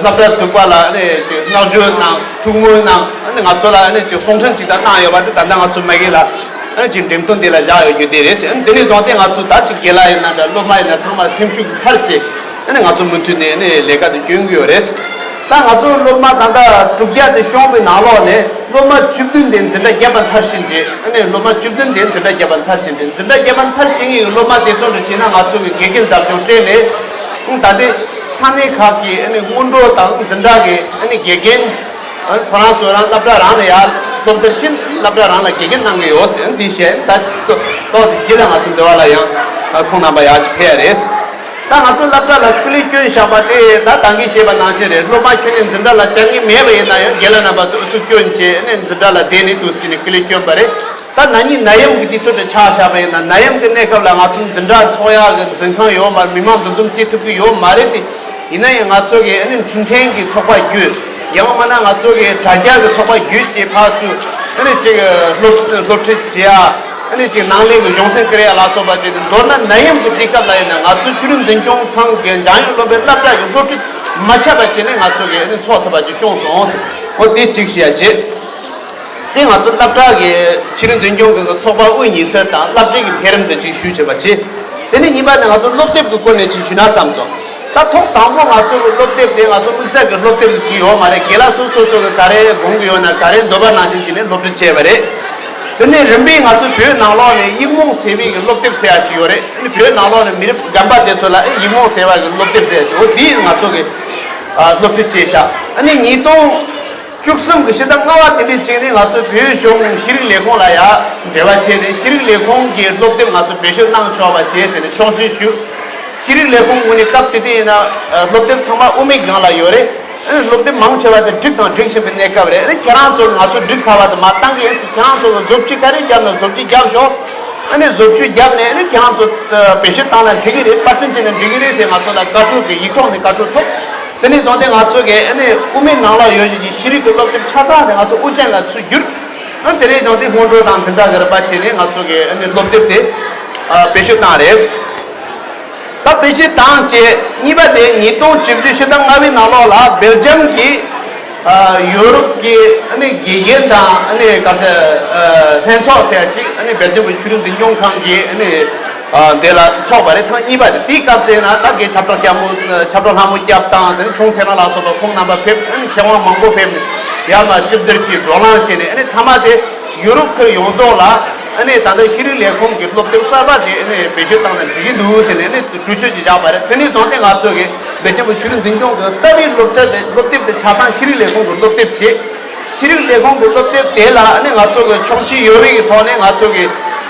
སློབ་གྲྭ་བཙུགས་པ་ལ་ཨ་ནི་ཅིག་བསྔགས་བརྗོད་གནང་། ཐུགས་སྨོན་གནང་། ཨ་ནི་ང་ཚོ་ལ་ཨ་ནི་ཅིག་གསུང་འཕྲིན་ཅིག་ད་གནང་ཡོད་པ་དེ་ད་ལྟ་ང་ཚོ་མ་གི་ལ་ཨ་ནི་ཅིག་འགྲེམས་སྟོན་དེ་ལ་བཞག་ཡོད་རྒྱུ་དེ་རེད་ཟེར། ཨ་ནི་དེ་ནས་བཟུང་སྟེ་ང་ཚོ་ད་ཅིག་དགེ་ལགས་ཡིན་ན་འདྲ་སློབ་མ་ཡིན་ན་ཚང་མ་སེམས་ཤུགས་ཀྱི་འཕར་བྱས། ཨ་ནི་ང་ཚོ་མུ་མཐུད་ནས་ཨ་ནི་ལས་ཀ་དེ་སྐྱོན་གྱི་ཡོད་རེད། ད་ང་ཚོ་སློབ་མ་ད་ལྟ་དྲུག་བརྒྱ་དེ་ཤོང་པའི་ནང་ལོགས་ནས་སློབ་མ་བཅུ་བདུན་དེ་འཛིན་གྲྭ་བརྒྱད་པ་མཐར་ཕྱིན་རྗེས། ཨ་ནི་སློབ་མ་བཅུ་བདུན་དེ་འཛིན་གྲྭ་བརྒྱད་པ་མཐར་ཕྱིན་རྗེས། འཛིན་གྲྭ་བརྒྱད་པ་མཐར་ཕྱིན་ཡོད་སློབ་མ་དེ་ཚོ་འདྲ་བྱས་ན་ང་ཚོ་གི་དགེ་རྒན་ཟབ་སྦྱོང་སྤྲད་ནས། ཨང་ད་ལྟའི་ས་གནས་ཁག་གི་ཨ་ནི་སྔོན་འགྲོ་དང་འཛིན་གྲྭ་གི་ཨ་ནི་དགེ་རྒན། ཨ་ནི་ཁོ་རང་ཚོ་རང་སློབ་གྲྭ་རང་ལ་ཡར་སློབ་མཐར་ཕྱིན། སློབ་གྲྭ་རང་ལ་དགེ་རྒན་གནང་གི་ཡོད་ཟེར་འདི་བཤད། ད་ཏོག་ཏོག་ཙམ་རྗེས་ལ་ང་ཚོ་འདི་བ་ལ་ཡང་ཁོང་རྣམ་པ་ཡར་ཅིག་ཕེབས་ཡ་རེད། ད་ང་ཚོ་སློབ་གྲྭ་ལ་ཀུ་ལི་སྐྱོན་བཞག་པ་དེ་ད་ད་གིན་བཤད་པ་ནང་བཞིན་རེད། སློབ་མ་ཁྱོན་ནས་འཛིན་གྲྭ་ལ་བཅར་མཁན་མེད་པ་ཡིན་ན་ཡང་རྒན་ལགས་རྣམ་པ་ཚོ་ཨུ་ཚུགས་སྐྱོན་བྱས་ནས་འཛིན་གྲྭ་ལ་བསྡད་ནས་འདུག་ཟེར་ནས་ཀུ་ལི་སྐྱོན་པ་རེད། ད་ན་ནིང་ནད་ཡམས་ཀྱི་དུས་ཚོད་དུ་ཆ་བཞག་པ་ཡིན་ན། ནད་ཡམས་ཀྱི་གནས་སྐབས་ལ་ང་ཚོ་འཛིན་གྲྭ་འཚོགས་ཡག་གི་འཛིན་ཁང་ཡོད་མ་རེད། མི་མང་འདུ་འཛོམས་བྱེད་ཐུབ་ཀྱི་ཡོད་མ་རེད་དེ། ཡིན་ན་ཡང་ང་ཚོ་གི་ཨ་ནི་འཕྲིན་ཕྲན་གྱི་ཚོགས་པ་བརྒྱུད། ཡང་མིན་ན་ང་ཚོ་གི་དྲ་རྒྱ་གི་ཚོགས་པ་བརྒྱུད་ཀྱི་ཕར་ཚུར་ཨ་ནི་ཅིག་སློབ་སློབ་ཁྲིད་བྱེད་ཡ། ཨ་ནི་ཅིག་ནང་ལས་ཀྱི་གཞུང་ཚན་བསྐུར་ཡ་ལ་སོགས་པ་བྱས་ཏེ། མདོར་ན་ནད་ཡམས་ཀྱི་དུས་སྐབས་ལ་ཡིན་ན། ང་ཚོའི་ཆོས་རིག་འཛིན་སྐྱོང་ཁང་གི་འཇང་ཡོན་སློབ་དཔོན་སློབ་གྲྭ་གི་སློབ་ཁྲིད་མ་ཆད་པ་བྱས་ནས་ང་ཚོ་གི་ཨ་ནི་འཚོགས་ཐུབ་པ་ཅིག་བྱུང་སོང་། འོ་དེ་གཅིག་བཤད་ཡ་བྱེད། དེ་ང་ཚོ་སློབ་གྲྭ་གི་ཆོས་རིག་འཛིན་སྐྱོང་གི་ཚོགས་པ་དབུ་བརྙེས་ཚུལ་དང་སློབ་གྲྭའི་གི་འཕེལ་རིམ་དེ་ཅིག་ཞུས་བྱས་པ་བྱེད། དེ་ནས་གཉིས་པ་ནི་ང་ཚོ་སློབ་དེབ་ཀྱི་སྐོར་ནས་ཅིག་ཞུས་ན་བསམ་སོང་། ད་ཐོག་དང་པོ་ང་ཚོ་གི་སློབ་དེབ་དེ་ང་ཚོ་དམིགས་བསལ་གྱི་སློབ་དེབ་ཅིག་ཡོད་མ་རེད། དགེ་ལགས་སོ་སོ་སོ་གི་ག་རེ་དགོངས་ཀྱི་ཡོད་ན། ག་རེ་འདོད་པ་ནང་བཞིན་བྱས་ནས་སློབ་ཁྲིད་བྱས་པ་རེད། དེ་ནས་རིམ་པས་ང་ཚོ་བོད་ནང་ལོགས་ནས་ཡིག་རྨོངས་སེལ་བའི་གི་སློབ་དེབ་ཟེར་ཡ་ཅིག་ཡོད་རེད། ཨ་ནི་བོད་ནང་ལོགས་ནས་མི་རབས་རྒན་པ་དེ་ཚོ་ལ་ཡིག་རྨོངས་སེལ་བ་གི་སློབ་དེབ་ཟེར་ཡ་ཅིག་འོ་དེ་ང་ཚོ་གི་ཨ་སློབ་ཁྲིད་བྱས་ཤག་ཨ་ནི་ཉིས་སྟོང་བཅུ་གསུམ་གྱི་ཕྱི་ཟླ་ལྔ་པ་དེ་འདྲའི་ཅིག་ནས་ང་ཚོ་བོད་གཞུང་ཤེས་རིག་ལས་ཁུངས་ལ་ཡ་འབྲེལ་བ་བྱས་ནས། ཤེས་རིག་ལས་ཁུངས་ཀྱི་སློབ་དེབ་ང་ཚོ་བེད་སྤྱོད་གནང་ཆོག་པ་བྱས་ཟེར་ནས་ཆོག་མཆན་ཞུས། ཤེས་རིག་ལས་ཁུངས་ངོས་ནས་སྐབས་དེ་དུས་ཡིན་ན་ཨ་སློབ་དེབ་ཚང་མ་དབུ་མེད་སྒང་ལ་ཡོད་རེད། ཨ་ནི་སློབ་དེབ་མང་ཆེ་བ་དེ་བསྒྲིགས་དང་སྒྲིག་བཞིན་པའི་གནས་སྐབས་རེད། ཨ་ནི་ཁྱེད་རང་ཚོ་ང་ཚོ་སྒྲིག་ཚར་བ་དེ་མར་བཏང་གི་ཡིན། ཁྱེད་རང་ཚོ་གི་བཟོ་བཅོས་ག་རེ་བརྒྱབ་ན་བཟོ་བཅོས་རྒྱབ་ཤོག་ཨ་ནི་བཟོ་བཅོས་བརྒྱབ་ནས་ཨ་ནི་ཁྱེད་རང་ཚོ་ཨ་བེད་སྤྱོད་བཏང་ན་འགྲིག་གི་རེད། པར་སྐྲུན་བྱས་ན་འགྲིག་གི་རེད་ཟེར་ང་ཚོ་ལ་བཀའ་འཁྲོལ་གྱི་ཡིག་ཐོག་ནས་བཀའ་འཁྲོལ་ཐོབ། དེ་ནས་བཟུང་སྟེ་ང་ཚོ་གི་ཨ་ནི་དབུ་མའི་ནང་ལ་ཡོད་བཞིན་གྱི་ཤེས་རིག་གི་སློབ་དེབ་ཆ་ཚང་དེ་ང་ཚོ་དབུ་ཅན་ལ་ཚུར་བསྒྱུར། ཨ་ནི་དེ་ནས་བཟུང་སྟེ་སྔོན་འགྲོ་དང་འཛིན་གྲྭ་གི་རིམ་པ་བྱས་ནས་ང་ཚོ་གི་ཨ་ནི་སློབ་དེབ་དེ་ཨ་བེད་སྤྱོད་བཏང་རེད། ད་བེད་སྤྱོད་བཏང་རྗེས་གཉིས་པ་དེ་ཉིས་སྟོང་བཅུ་བཞི་ཕྱི་ཟླ་ལྔ་པའི་ནང་ལོགས་ལ་སྦེལ་ཇམ་གྱི་ཨ་ཡོ་རོབ་ཀྱི་ཨ་ནི་དགེ་རྒན་དང་ཨ་ནི་ག་ཚོད་ཨ་ལྷན་ཚོགས་ཟེར་ཡ་ཅིག་ཨ་ནི་སྦེལ་ཇམ་གྱི་ཆོས་རིག་འཛིན་སྐྱོང་ཁང་གི་ཨ་ནི་ཨ་དེ་ལ་ཚོགས་པ་རེད། ཐེངས་གཉིས་པ་དེ། དེའི་སྐབས་ཟེར་ན་ད་དགེ་ཁྱབ་བདག་སྐྱབས་མོ་ཁྱབ་བདག་ལྷ་མོ་སྐྱབས་དང་དེ་ནི་ཆུང་ཚེ་རིང་ལགས་སོགས་པ་ཁོང་རྣམ་པ་ཕེབས། ཨ་ནི་མཁས་དབང་མང་པོ་ཕེབས་ནས་ཡར་མར་ཞིབ་བསྡུར་གྱིས་བགྲོ་གླེང་བྱས་ནས། ཨ་ནི་མཐའ་མ་དེ་ཡུ་རོབ་ཁུལ་ཡོངས་རྫོགས་ལ་ཨ་ནི་ད་ལྟ་ཤེས་རིག་ལས་ཁུངས་ཀྱི་སློབ་དེབ་གསར་པ་དེ་ཨ་ནི་བེད་སྤྱོད་བཏང་ན་འགྲིག་གི་འདུག་ཟེར་ནས་ཨ་ནི་གྲོས་ཆོད་ཅིག་བཞག་པ་རེད། དེ་ནས་བཟུང་སྟེ་ང་ཚོ་གི་སྦེལ་ཇམ་གྱི་ཆོས་རིག་འཛིན་སྐྱོང་གི་རྩ་བའི་སློབ་ཚན་དེ། སློབ་དེབ་དེ་ཆ་ཚང་ཤེས་རིག་ལས་ཁུངས་ཀྱི་སློབ་དེབ་བྱས། ཤེས་རིག་ལས་ཁུངས་ཀྱི་སློབ་དེབ་དེ་ལ་ཨ་ནི་ང་ཚོ་གི་ཆོག་མཆན་ཡོད་པའི་གི་ཐོག་ནས་ང་ཚོ་གི་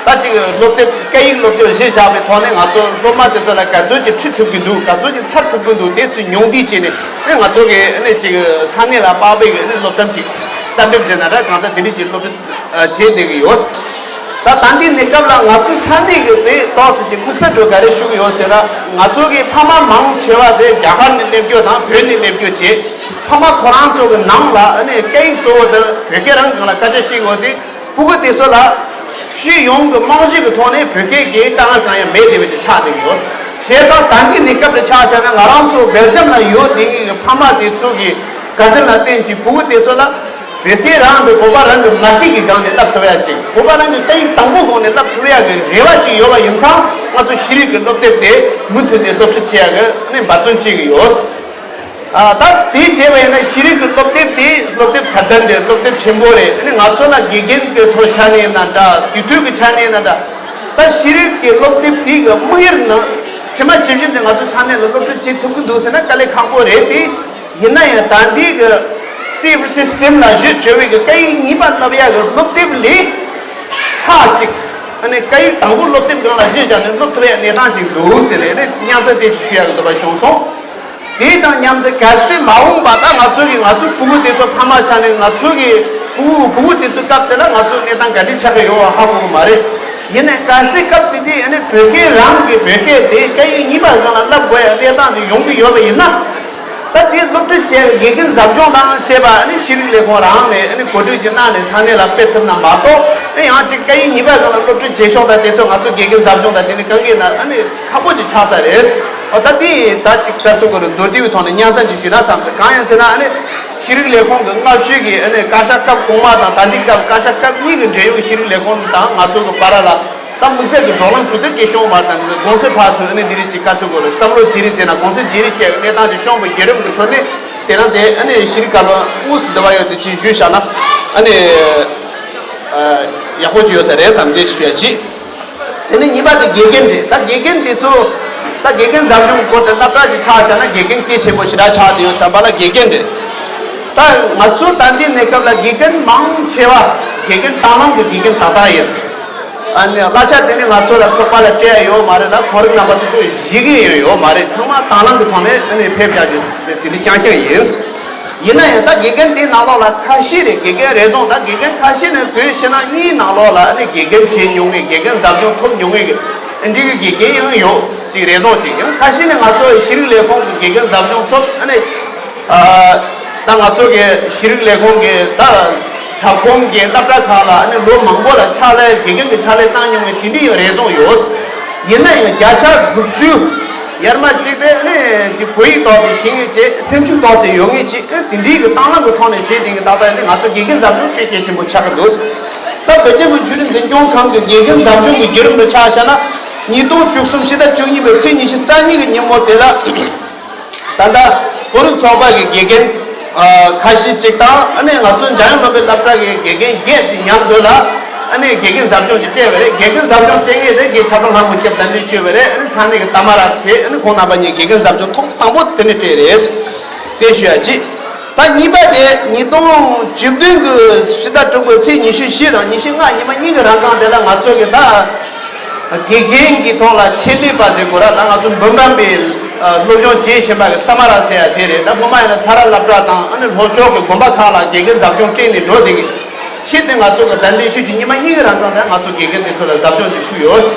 ད་ཅིག་སློབ་དེབ་སྐད་ཡིག་སློབ་དེབ་གཞི་བཞག་པའི་ཐོག་ནས་ང་ཚོ་སློབ་མ་དེ་ཚོ་ལ་ག་ཚོད་ཅིག་ཁྲིད་ཐུབ་ཀྱི་འདུག་ག་ཚོད་ཅིག་ཚར་ཐུབ་ཀྱི་འདུག་དེ་ཚོ་ཉུང་འདྲིས་བྱས་ནས་ཨ་ནི་ང་ཚོ་གི་ཨ་ནི་ཅིག་ས་གནས་ལ་དཔག་པའི་གི་ཨ་ནི་སློབ་སྟོན་ཅིག་གཏན་འབེབས་བྱས་ན་འདྲ། གང་ལྟར་དེ་འདྲ་ཅིག་སློབ་ཁྲིད་བྱས་བསྡད་ཀྱི་ཡོད། ད་ད་ལྟའི་གནས་སྐབས་ལ་ང་ཚོའི་ས་གནས་ཀྱི་དེ་ཏོག་ཙམ་གྱི་དམིགས་བསལ་འགྲོ་ག་རེ་ཞུ་གི་ཡོད་ཟེར་ན། ང་ཚོ་གི་ཕ་མ་མང་ཆེ་བ་དེ་རྒྱ་གར་ནས་སླེབས་རྒྱུ་དང་བོད་ནས་སླེབས་རྒྱུ་བྱས། ཕ་མ་ཁོ་རང་ཚོ་གི་ནང་ལ་ཨ་ནི་སྐད་ཡིག་གཙོ་བོ་དེ་བོད་སྐད་རང་སྒང་ལ་སྐད་ཆ་བཤད་དགོས་ཏེ། སྤུ་གུ་དེ་ཚོ་ལ་སྤྱི་ཡོངས་ཀྱི་རྨང་གཞི་གི་ཐོག་ནས་བོད་སྐད་ཀྱི་དཀའ་ངལ་གང་ཡང་མེད་བསྡད་པ་དེ་ཆགས་བསྡད་ཀྱི་ཡོད། བྱས་ཙང་ད་ལྟའི་གནས་སྐབས་དེ་ཆ་བཞག་ན། ང་རང་ཚོ་སྦེལ་ཇམ་ལ་ཡོད་བསྡད་མཁན་གྱི་ཕ་མ་དེ་ཚོ་གི་བཀའ་དྲིན་ལ་བརྟེན་ཅིང་། སྤུ་གུ་དེ་ཚོ་ལ་བོད་སྐད་རང་དེ་བོད་པ་རང་གི་མ་ཊི་གི་སྒང་ནས་བསླབ་ཐུབ་ཡ་ཅིག་བོད་པ་རང་གི་སྐད་ཡིག་དང་པོ་སྒང་ནས་བསླབ་ཐུབ་ཡ་གི་རེ་བ་ཅིག་ཡོད་པ་ཡིན་ཙང་། ང་ཚོ་ཤེས་རིག་གི་སློབ་དེབ་དེ་མུ་མཐུད་ནས་སློབ་ཁྲིད་བྱེད་ཡ་གི་ནས་འབད་བརྩོན་བྱེད་ཀྱི་ཡོད། ཨ་ད་དེ་བྱས་པ་ཡིན་ན་ཤེས་རིག་གི་སློབ་དེབ་དེ་སློབ་དེབ་ཚད་ལྡན་རེད། སློབ་དེབ་ཆེན་པོ་རེད། ཨ་ནི་ང་ཚོ་ལ་དགེ་རྒན་གྱི་ཐོག་ཆ་ནས་ཡིན་ན་འདྲ། དུས་ཚོད་ཀྱི་ཆ་ནས་ཡིན་ན་འདྲ། ད་ཤེས་རིག་གི་སློབ་དེབ་དེ་གི་དམིགས་ཡུལ་ནི་ཇི་མ་ཇི་བཞིན་དུ་ང་ཚོ་ས་གནས་ལ་སློབ་ཁྲིད་བྱེད་ཐུབ་ཀྱི་འདུག་ཟེར་ན་དཀའ་ལས་ཁག་པོ་རེད་དེ། ཡིན་ན་ཡང་ད་ལྟའི་གི་སི་བི་སི་སི་ཊམ་ལ་གཞི་བཅོལ་བའི་གི་སྐད་ཡིག་གཉིས་པ་བསླབ་ཡ་གི་སློབ་དེབ་ལས་ལྷག་ཅིག་ཨ་ནི་སྐད་ཡིག་དང་པོ་སློབ་དེབ་སྒང་ལ་གཞི་བཞག་ནས་སློབ་ཐུབ་ཡ་གནས་སྟངས་ཅིག་འདུག་ཟེར་ནས་ཨ་ནི་སྙན་སེང་དེ་ཞུ་ཡ་གི་འདོད་པ་བྱུང་སོང་། དེ་དང་མཉམ་དུ་གལ་སྲིད་མ་འོངས་པ་ད་ང་ཚོ་གི་ང་ཚོའི་སྤུ་གུ་དེ་ཚོ་ཕ་མ་ཆ་ནས་ང་ཚོ་གི་སྤུ་གུ་སྤུ་གུ་དེ་ཚོའི་སྐབས་དེ་ལ་ང་ཚོ་གནས་སྟངས་ག་འདྲ་ཆགས་ཀྱི་ཡོད་པ་ཧ་གོ་གི་མ་རེད། ཡིན་ནའི་གལ་སྲིད་སྐབས་དེ་དུས་ཨ་ནི་བོད་སྐད་རང་གི་བོད་སྐད་དེ་སྐད་ཡིག་གཉིས་པ་སྒང་ལ་བསླབ་དགོས་ཡ་གནས་སྟངས་དེ་ཡོང་གི་ཡོད་པ་ཡིན་ན། ད་དེ་སློབ་ཁྲིད་བྱས་དགེ་རྒན་ཟབ་སྦྱོང་དང་བཅས་པ་ཨ་ནི་ཤེས་རིག་ལས་ཁུངས་རང་ནས་ཨ་ནི་གོ་སྒྲིག་ཅིག་གནང་ནས་ས་གནས་ལ་སྤེལ་ཐུབ་ན་མ་གཏོགས། ཨ་ཡང་ཅིག་སྐད་ཡིག་གཉིས་པ་སྒང་ལ་སློབ་ཁྲིད་བྱེད་ཕྱོགས་དང་དེ་ཚོ་ང་ཚོ་དགེ་རྒན་ཟབ་སྦྱོང་དང་དེ་ནི་གང་གིས་ན་ཨ་ནི་ཁག་པོ་ཅིག་ཆགས་ས་རེད། འོ་ད་དེ་ད་ཅིག་བཀའ་ཟུར་གོ་རུ་མདོར་བསྡུས་པའི་ཐོག་ནས་སྙན་སེང་ཅིག་ཞུས་ན་བསམ་སོང་། གང་ཡིན་ཟེར་ན་ཨ་ནི་ཤེས་རིག་ལས་ཁུངས་ཀྱི་སྔ་ཕྱི་གི་ཨ་ནི་བཀའ་ཤག་སྐབས་གོང་མ་དང་ད་ལྟའི་སྐབས་བཀའ་ཤག་སྐབས་གཉིས་ཀྱི་འབྲེལ་ཡོད་ཤེས་རིག་ལས་ཁུངས་དང་ང་ཚོ་གི་བར་ལ། ད་དམིགས་བསལ་གྱི་བགྲོ་གླེང་གྲོས་བསྡུར་གྱི་བྱུང་བ་དང་དགོངས་ཚུལ་ཕར་ཚུར་ཨ་ནི་འདི་རིགས་ཀྱི་བཀའ་ཟུར་གོ་རུ་བསམ་བློ་བརྗེ་རེས་བྱས་ན་དགོངས་ཚུལ་བརྗེ་རེས་བྱས་གནས་སྟངས་ཀྱི་བྱུང་བའི་བརྒྱུད་རིམ་གྱི་ཁྲོད་ནས་དེ་རང་དེ་ཨ་ནི་ཤེས་རིག་བཀའ་བློན་དངོས་སུ་འདི་བ་ཡོད་དེ་ཅིག་ཞུས་བཞག་ན་ཨ་ནི་ཡག་པོ་ཅིག་ཡོད་ས་རེད་བསམ་གྱི་ཞུ་ཡ་ཅིག་དེ་ནས་གཉིས་པ་དེ་དགེ་རྒན་རེད། ད་དགེ་རྒན་དེ་ཚོ་ད་དགེ་རྒན་ཟབ་སྦྱོང་སྐོར་དེ་སློབ་གྲྭ་ཅིག་ཆ་བཞག་ན་དགེ་རྒན་གལ་ཆེན་པོ་ཞེ་དྲག་ཆགས་བསྡད་ཡོད་ཙམ་པ་ལ་དགེ་རྒན་རེད། ད་ང་ཚོ་ད་ལྟའི་གནས་སྐབས་ལ་དགེ་རྒན་མང་ཆེ་བ་དགེ་རྒན་དང་བླངས་ཀྱི་དགེ་རྒན་ཏག་ཏག་ཡིན། ཨ་ནི་གླ་ཆ་དེ་ནི་ང་ཚོ་ལ་ཚོགས་པ་ལ་སྤྲད་ཡ་ཡོད་མ་རེད་ལ། ཁོར་ཡུག་རྣམ་པ་ཚོ་ཚོ་གཞི་གི་ཡོད་མ་རེད། ཚང་མ་དང་བླངས་ཀྱི་ཐོག་ནས་ཨ་ནི་ཕེབས་བཞག་རྒྱུ་དེ་ནི་རྐྱང་རྐྱང་ཡིན། ཡིན་ན་ཡང་ད་དགེ་རྒན་དེའི་ནང་ལོགས་ལ་ཁ་ཤས་རེད། དགེ་རྒན་རེ་ཟུང་། ད་དགེ་རྒན་ཁ་ཤས་ནི་བོད་ཕྱི་ནང་གཉིས་ནང་ལོགས་ལ་ཨ་ནི་དགེ་རྒན་བྱེད་མྱོང་མཁན། དགེ་རྒན་ཟབ་སྦྱོང་ཐོབ་མྱོང་མཁན་གྱི་ཨ་འདྲི་གི་དགེ་རྒན་ཡང་ཡོད་ཅིག་རེ་ཟུང་ཅིག། ཡང་ཁ་ཤས་ནི་ང་ཚོ་ཤེས་རིག་ལས་ཁུངས་ཀྱི་དགེ་རྒན་ཟབ་སྦྱོང་ཐོབ། ཨ་ནི་ཨ་ད་ང་ཚོ་གི་ཤེས་རིག་ལས་ཁུངས་ཀྱི་ད་བྱ་ཁོམ་གྱི་སློབ་གྲྭ་ཁག་ལ་ཨ་ནི་ལོ་མང་པོ་ལ་ཕྱག་ལས། དགེ་རྒན་གྱི་ཕྱག་ལས་བཏང་མྱོང་མཁན་དེ་འདྲ་ཡང་རེ་ཟུང་ཡོད། ཡིན་ན་ཡང་བརྒྱ་ཆ་དགུ་བཅུ་ཡར་མར་ཅིག་དེ་ཨ་ནི་ཅིག་བོད་ཡིག་ཏོག་ཙམ་ཤེས་མཁན་ཅིག། སེམས་ཤུགས་ཏོག་ཙམ་ཡོད་མཁན་ཅིག། ཨ་དེ་འདྲའི་གི་དང་བླངས་ཀྱི་ཐོག་ནས་བྱེད་བསྡད་མཁན་ད་ལྟ་ཡིན་ན་ང་ཚོ་དགེ་རྒན་ཟབ་སྦྱོང་དཔེ་གལ་ཆེན་པོ་ཆགས་ཀྱི་འདུག། ད་བོད་རྒྱལ་ཁབ་ཆོས་རིག་འཛིན་སྐྱོང་ཁང་གི་དགེ་རྒན་ཟབ་སྦྱོང་གི་བརྒྱུད་རིམ་དུ་ཆ་བཞག་ན། ཉིས་སྟོང་བཅུ་གསུམ་ཕྱི་ཟླ་བཅུ་གཉིས་པའི་ཚེས་ཉི་ཤུ་རྩ་གཉིས་ཀྱི་ཉིན་མོ་དེ་ལ། ད་ལྟ་བོད་རིགས་ཚོགས་པ་གི་དགེ་རྒན་ཨ་ཁ་ཤས་ཅིག་དང་། ཨ་ནི་ང་ཚོ་འཇམ་དབྱངས་སློབ་དཔེ་སློབ་གྲྭ་གི་དགེ་རྒན་བརྒྱད་ཀྱི་མཉམ་དུ་ལ། ཨ་ནི་དགེ་རྒན་ཟབ་སྦྱོང་ཅིག་སྤྲད་པ་རེད། དགེ་རྒན་ཟབ་སྦྱོང་སྤྲད་མཁན་དེ་དགེ་ཆབ་བྲག་ལྷ་མོ་སྐྱབས་གདན་འདྲེན་ཞུས་པ་རེད། ཨ་ནི་ས་གནས་ཀྱི་ཏ་མ་ར་བྱས། ཨ་ནི་ཁོང་རྣམ་པ་གཉིས་དགེ་རྒན་ཟབ་སྦྱོང་ཐོག་དང་པོ་དེ་ནས་སྤྲད་རེད། དེ་ཞུ་ཡ་ཅིག། ད་གཉིས་པ་དེ་ཉིས་སྟོང་བཅུ་བདུན་གྱི་ཕྱི་ཟླ་དྲུག་པའི་ཚེས་ཉི་ཤུ་བཞི་དང་ཉི་ཤུ་ལྔ་ཉི་མ་གཉིས་ཀྱི་རང་སྒང་དེ་ལ་ང་ཚོ་གི་ད་དགེ་རྒན་གྱི་ཐོག་ལ་ཆེད་ལས་པ་ཟེར་དགོས་ར། ད་ང་ཚོ་འབུམ་རམས་པའི་སློབ་སྦྱོང་བྱེད་བཞིན་པ་གི་ས་མ་ར་ཟེར་ཡ་དེ་རེད། ད་སྔོན་མ་ཡིན་ན་ས་རཱ་སློབ་གྲྭ་དང་ཨ་ནི་ལྷོ་ཕྱོགས་ཀྱི་དགོན་པ་ཁག་ལ་དགེ་རྒན་ཟབ་སྦྱོང་སྤྲད་ནས་འགྲོ་བསྡད་ཀྱི། ཆེད་དུ་ང་ཚོ་གི་གདན་འདྲེན་ཞུས་ཀྱི་ཉི་མ་གཉིས་ཀྱི་རང་སྒང་དེ་ང་ཚོ་དགེ་རྒན་དེ་ཚོ་ལ་ཟབ་སྦྱོང་ཅིག་ཕུལ་ཡོད།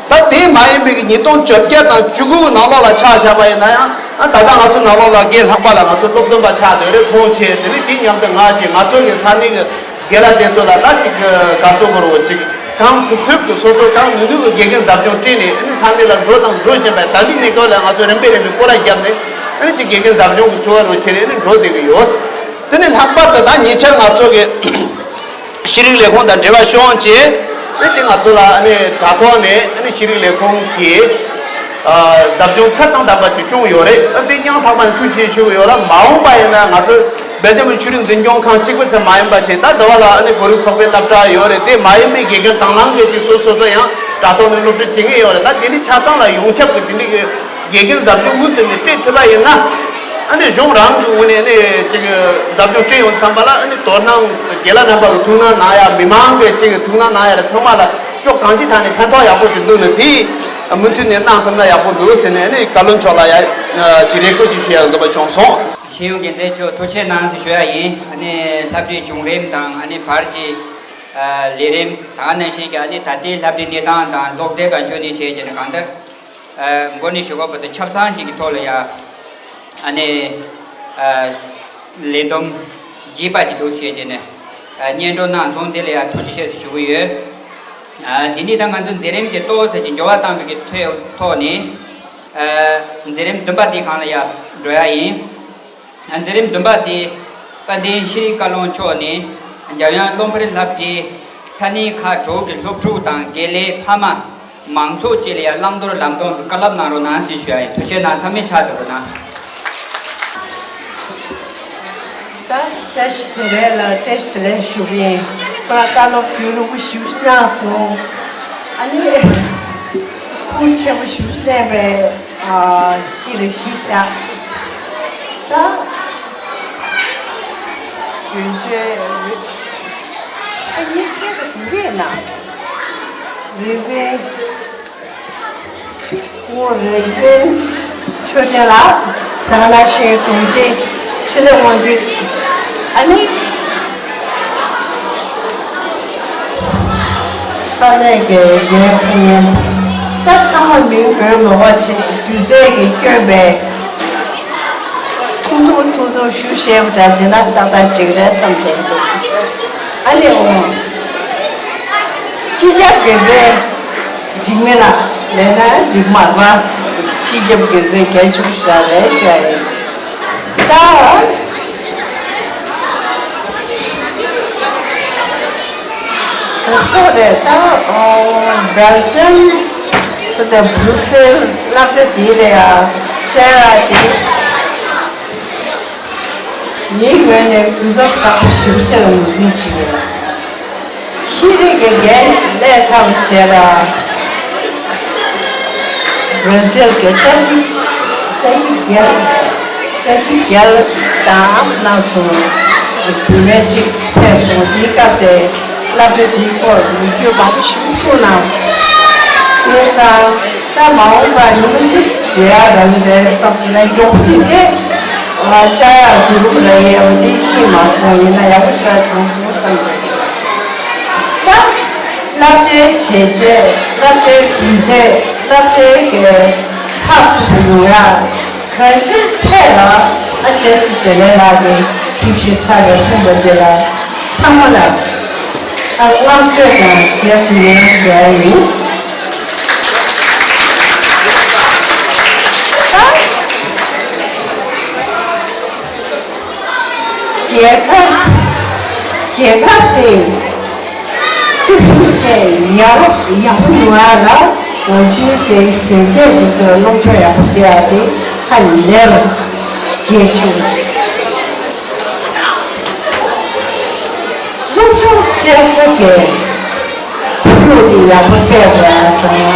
ད་དེ་མ་ཡིན་པའི་གི་ཉིས་སྟོང་བཅོ་བརྒྱད་དང་བཅུ་དགུ་གི་ནང་ལོགས་ལ་ཆ་བཞག་པ་ཡིན་ན་ཡང་། ཨ་ད་ལྟ་ང་ཚོ་ནང་ལོགས་ལ་དགེ་ལྷག་པ་ལ་ང་ཚོ་སློབ་སྟོན་པ་ཆགས་བསྡད་རེད། ཁོང་ཆེ་དེ་ནི་དེ་མཉམ་དུ་ང་ཆེ་ང་ཚོ་གི་ས་གནས་ཀྱི་དགེ་ལགས་དེ་ཚོ་ལ་ད་ཅིག་ག་སོ་གོ་རོ་ཅིག་གང་ཐུབ་ཐུབ་ཀྱི་སོ་སོ་གང་ནུས་ནུས་ཀྱི་དགེ་རྒན་ཟབ་སྦྱོང་སྤྲད་ནས། ཨ་ནི་ས་གནས་ལ་འགྲོ་དང་འགྲོ་བཞིན་པའི་ད་ལྟའི་གནས་སྐབས་ལ་ང་ཚོ་རིམ་པས་རིམ་པས་སྐོར་ར་བརྒྱབ་ནས། ཨ་ནི་ཅིག་དགེ་རྒན་ཟབ་སྦྱོང་གི་འཚོ་བ་རོ་ཁྱེར་ནས་ཨ་ནི་འགྲོ་བསྡད་ཀྱི་ཡོད། དེ་ནི་ལྷག་པར་དུ་ད་ཉེ་ཆར་ང་ཚོ་གི་ཤེས་རིག་ལས་ཁུངས་དང་འབྲེལ་བ་བྱུང་རྗེས། ཨ་ནི་ཅིག་ང་ཚོ་ལ་ཨ་ནི་དྲ་ཐོག་ནས་ཨ་ནི་ཤེས་རིག་ལས་ཁུངས་ཀྱི་ཨ་ཟབ་སྦྱོང་ཚད་དང་ལྡན་པ་ཅིག་བྱུང་ཡོད་རེད། ཨ་དེ་སྙིང་ཐག་པ་ནས་ཐུགས་རྗེ་ཆེ་ཞུ་གི་ཡོད་ལ། མ་འོངས་པ་ཡིན་ན་ང་ཚོ་སྦེལ་ཇམ་གྱི་ཆོས་རིག་འཛིན་སྐྱོང་ཁང་གཅིག་པུ་ཙམ་མ་ཡིན་པ་བྱས། ད་འདི་བ་ལ་ཨ་ནི་བོད་རིགས་ཚོགས་པའི་སློབ་གྲྭ་ཡོད་རེད། དེ་མ་ཡིན་པའི་དགེ་རྒན་དང་བླངས་ཀྱི་ཅིག་སོ་སོ་སོ་ཡང་དྲ་ཐོག་ནས་སློབ་ཁྲིད་བྱེད་མཁན་ཡོད་རེད། ད་དེ་ནི་ཆ་ཚང་ལ་ཡོངས་ཁྱབ་ཀྱི་དེ་འདྲའི་གི་དགེ་རྒན་ཟབ་སྦྱོང་མུ་མཐུད་ནས་སྤྲད་ཐུབ་པ་ཡིན་ན། ཨ་ནི་གཞུང་རང་གི་ངོས་ནས་ཨ་ནི་ཅིག་ཟབ་སྦྱོང་སྤྲད་ཡོང་ཙམ་པ་ལ། ཨ་ནི་དོ་སྣང་རྒན་ལགས་རྣམ་པ་གི་ཐུགས་སྣང་གནང་ཡ། མི་མང་གི་ཅིག་ཐུགས་སྣང་གནང་ཡ་ལ་ཚང་མ་ལ་ཕྱོགས་གང་ཅིའི་ཐད་ནས་ཕན་ཐོགས་ཡག་པོ་ཅིག་འདུག་ན། དེ་མུ་མཐུད་ནས་གནང་ཐུབ་ན་ཡག་པོ་འདུག་ཟེར་ནས། ཨ་ནི་བཀའ་བློན་མཆོག་ལ་ཡ་ཅིག་རེ་སྐུལ་ཅིག་ཞུ་ཡ་འདོད་པ་བྱུང་སོང་། ཤེས་ཡོན་འགན་འཛིན་མཆོག་ཐུགས་རྗེ་གནང་ཞུ་ཡ་ཡིན། ཨ་ནི་སློབ་གྲྭའི་བྱུང་རིམ་དང་། ཨ་ནི་བར་གྱི་ལས་རིམ་དང་། ཨ་ནི་ཞིག་གི་ཨ་ནི་ད་ལྟའི་སློབ་གྲྭའི་གནས་སྟངས་དང་། ལོག་སྟེ་ག་འཇོག་ནས་བྱས་བྱས་ནས་གང་ལྟར། ཨ་མགོ་ནས་གཞུག་གུ་བར་དུ་ཆ་ཚང་གཅིག་གི་ཐོག་ལ་ཡ། ཨ་ནི་ཨ་ལས་བསྡོམས་རྒྱས་པ་ཅིག་འདུག་བྱས་བྱས་ནས། ཨ་སྙན་སྒྲོན་གནང་སོང་། དེ་ལ་ཡ་ཐུགས་རྗེ་ཆེ་ཞུ་གི་ཡོད། ཨ་འདི་ནི་ད་ང་ཚོ་མཛད་རིམ་གྱི་ཏོག་ཙམ་ཅིག་འགྱུར་བ་བཏང་བའི་གི་ཐོག་ཐོག་ནས། ཨ་མཛད་རིམ་བདུན་པ་དེའི་སྒང་ལ་ཡ་འགྲོ་ཡ་ཡིན། ཨ་མཛད་རིམ་བདུན་པ་དེ་དཔལ་ལྡན་ཤེས་རིག་བཀའ་བློན་མཆོག་ནས་འཇམ་དབྱངས་སློབ་དཔོན་སློབ་གྲྭའི་ས་གནས་ཁག་དྲུག་གི་སློབ་ཕྲུག་དང་དགེ་ལས་ཕ་མ་མང་ཚོགས་བཅས་ལ་ཡང་བླང་དོར་ལམ་སྟོན་གྱི་བཀའ་སློབ་གནང་རོགས་གནང་ཞེས་ཞུ་ཡ་ཡིན། ཐུགས་རྗེ་གནང་། ཚང་མས་ཕྱག་བརྡབ་རོགས་གནང་། ད་བཀྲ་ཤིས་བདེ་ལེགས་ལ་བཀྲ་ཤིས་བདེ་ལེགས་ཞུ་གི་ཡིན། ཁོ་རང་བཀའ་སློབ་རྒྱུན་རིང་པོ་ཞེ་པོ་གནང་སོང་། ཨ་ནི་ཁུངས་ཆེན་པོ་ཞེ་པོ་གནང་བས། ཨ་སྤྱི་ལ་གཞི་བཞག། ད་དོན་ཆེན་ཨ་ཡིག་སྐད་དུ་ག་རེ་ན། རིག་འཛིན་སྐུ་ངོ་རིག་འཛིན་ཆོས་སྒྲོན་ལགས། ད་ག་ནང་བཞིན་དྲུང་ཆེ་འཕྲིན་ལས་དབང་འདུས། ཨ་ནི། ས་གནས་ཀྱི་རྒན་ཁོང་། ད་ཚང་མ་མིང་འབོད་མི་དགོས་ཅིག། དུས་ཚོད་ཀྱིས་བསྐྱོན་པས། ཐུང་ཐུང་ཐུང་ཐུང་ཞུ་ཤེས་པ་འདྲ་བྱས་ན་ཏག་ཏག་ཅིག་རེད་བསམ་བྱས་འདུག། ཨ་ནི་འོང་། སྤྱི་ཁྱབ་དགེ་རྒན་འཇིགས་མེད་ལགས། ལས་ན་འཇིགས་མེད་པ། སྤྱི་ཁྱབ་དགེ་རྒན་གལ་ཆེན་པོ་ཞིག་རེད་བྱས་ཡིན། ད། ད་སོ་རེད། ད་ཨོ་སྦེལ་ཇམ་ཟེར་ཏེ་སྦྲུག་སེལ་སློབ་གྲྭ་དེ་རེད་ཨ། བཅར་ཡ་དེ་ངའི་ངོས་ནས་གུས་པ་ཚ་པོ་ཞེ་པོ་ཅིག་ལ་ངོས་འཛིན་བྱེད་ཀྱི་ཡོད། ཤེས་རིག་གི་འགན་ལས་ཚར་བ་བྱས་ལ། བྷར་ཛིལ་གྱི་བཀྲ་ཤིས་བཀྲ་ཤིས་རྒྱལ། བཀྲ་ཤིས་རྒྱལ་དང་གནང་སོང་། བུད་མེད་ཅིག་ཕེབས་སོང་། དེའི་སྐབས་དེ་སློབ་གྲྭ་དེའི་སྐོར་ལོ་རྒྱུས་མང་པོ་ཞིག་གསུངས་གནང་སོང་། དེ་ཙང་ད་མ་འོངས་པར་ཉི་མ་གཅིག་མཇལ་ཡག་རག་གི་རེད་བསམ་སོང་ན་མགྱོགས་པོ་དེ་འདྲས། ཨ་ཅག་ཡག་གུ་རུ་ལ་ཡལ་བ་འདི་ཤེས་མ་སོང་། ཡིན་ན་ཡག་པོ་ཞེ་དྲག་བྱུང་སོང་བསམ་གྱི། ད་སློབ་གྲྭའི་བྱས་རྗེས། སློབ་གྲྭའི་གྲུབ་འབྲས། སློབ་གྲྭའི་གི་ཚགས་ཚུད་པ་ཡོང་ཡ་གང་ཅིའི་ཐད་ལ། ཨ་བཀྲ་ཤིས་བདེ་ལེགས་ལགས་ཀྱིས་ཞིབ་ཞིབ་ཚགས་ལས་གསུངས་པ་འདི་ལ་ཚང་མ་ལ་ཨ་བསྔགས་བརྗོད་དང་རྗེས་སུ་ཡི་རང་ཞུ་ཡ་ཡིན། ད་རྒྱལ་ཁབ། རྒྱལ་ཁབ་དེ་སྐྱིད་སྡུག་བཅས་ཡག་ཡག་པོ་ཡོང་ཡ་ལ་ང་ཚོའི་དེ་གཞོན་སྐྱེས་འདི་ཚོས་སློབ་སྦྱོང་ཡག་པོ་བྱེད་ཡ་དེ་ཧ་ལས་པ་གལ་ཆེན་པོ་ཞིག་སློབ་སྦྱོང་སྤྲད་ས་དེ། ཁོར་ཡུག་དེ་ཡག་པོ་སྤྲད་དགོས་ཡ་དང་།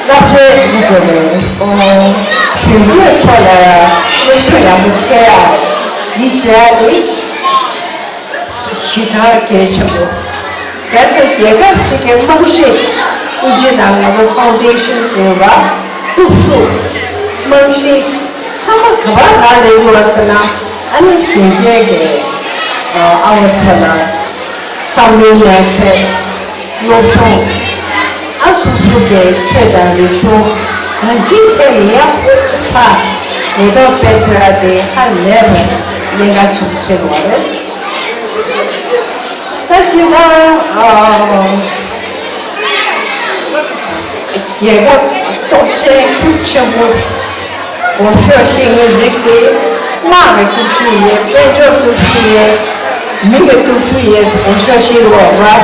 སློབ་གྲྭའི་འགྲོ་དགོས་རེད། ཨོ། གཞོན་སྐྱེས་ཚོ་ལ་སློབ་སྦྱོང་ཡག་པོ་སྤྲད་ཡ་འདི་བྱས་ཏེ་ཞེ་དྲག་གལ་ཆེན་པོ། གལ་སྲིད་རྒྱལ་ཁབ་ཅིག་གི་རྨང་གཞི། དབུ་འབྱེད་ནང་ང་ཚོ་ཕའུན་ཌེ་ཤན་ཟེར་བ། སྟོབས་ཤུགས། རྨང་གཞི་ཚང་མ་ག་པར་ལ་ལས་དགོས་པ་ཟེར་ན། ཨ་ནི་གཞོན་སྐྱེས་ཀྱི་ཨ་བ་ཚོ་ལ། བསམ་བློའི་གནས་ཚད། སློབ་སྦྱོང་། ཨ་སོ་སོ་གི་ཆོས་དང་རིག་གཞུང་། གང་ཅིའི་ཐད་ནས་ཡག་པོ་ཅིག་ཕར་འགྲོ་སྟངས་སྤེལ་ཐུབ་ཡ་དེ་ཧ་ལས་པའི་གནད་འགག་ཆེན་པོ་ཆགས་ཡོད་རེད། ད་སྤྱིར་བཏང་ཨ་རྒྱལ་ཁབ་སྟོབས་ཆེན་ཤུགས་ཆེན་པོ། འོས་ཤོག་བཞེས་མཁན་རིགས་དེ་དམག་གི་སྟོབས་ཤུགས་ཡོད། དཔལ་འབྱོར་སྟོབས་ཤུགས་ཡོད། མི་གི་སྟོབས་ཤུགས་ཡོད། འོས་ཤོག་བཞེས་རོགས་ར།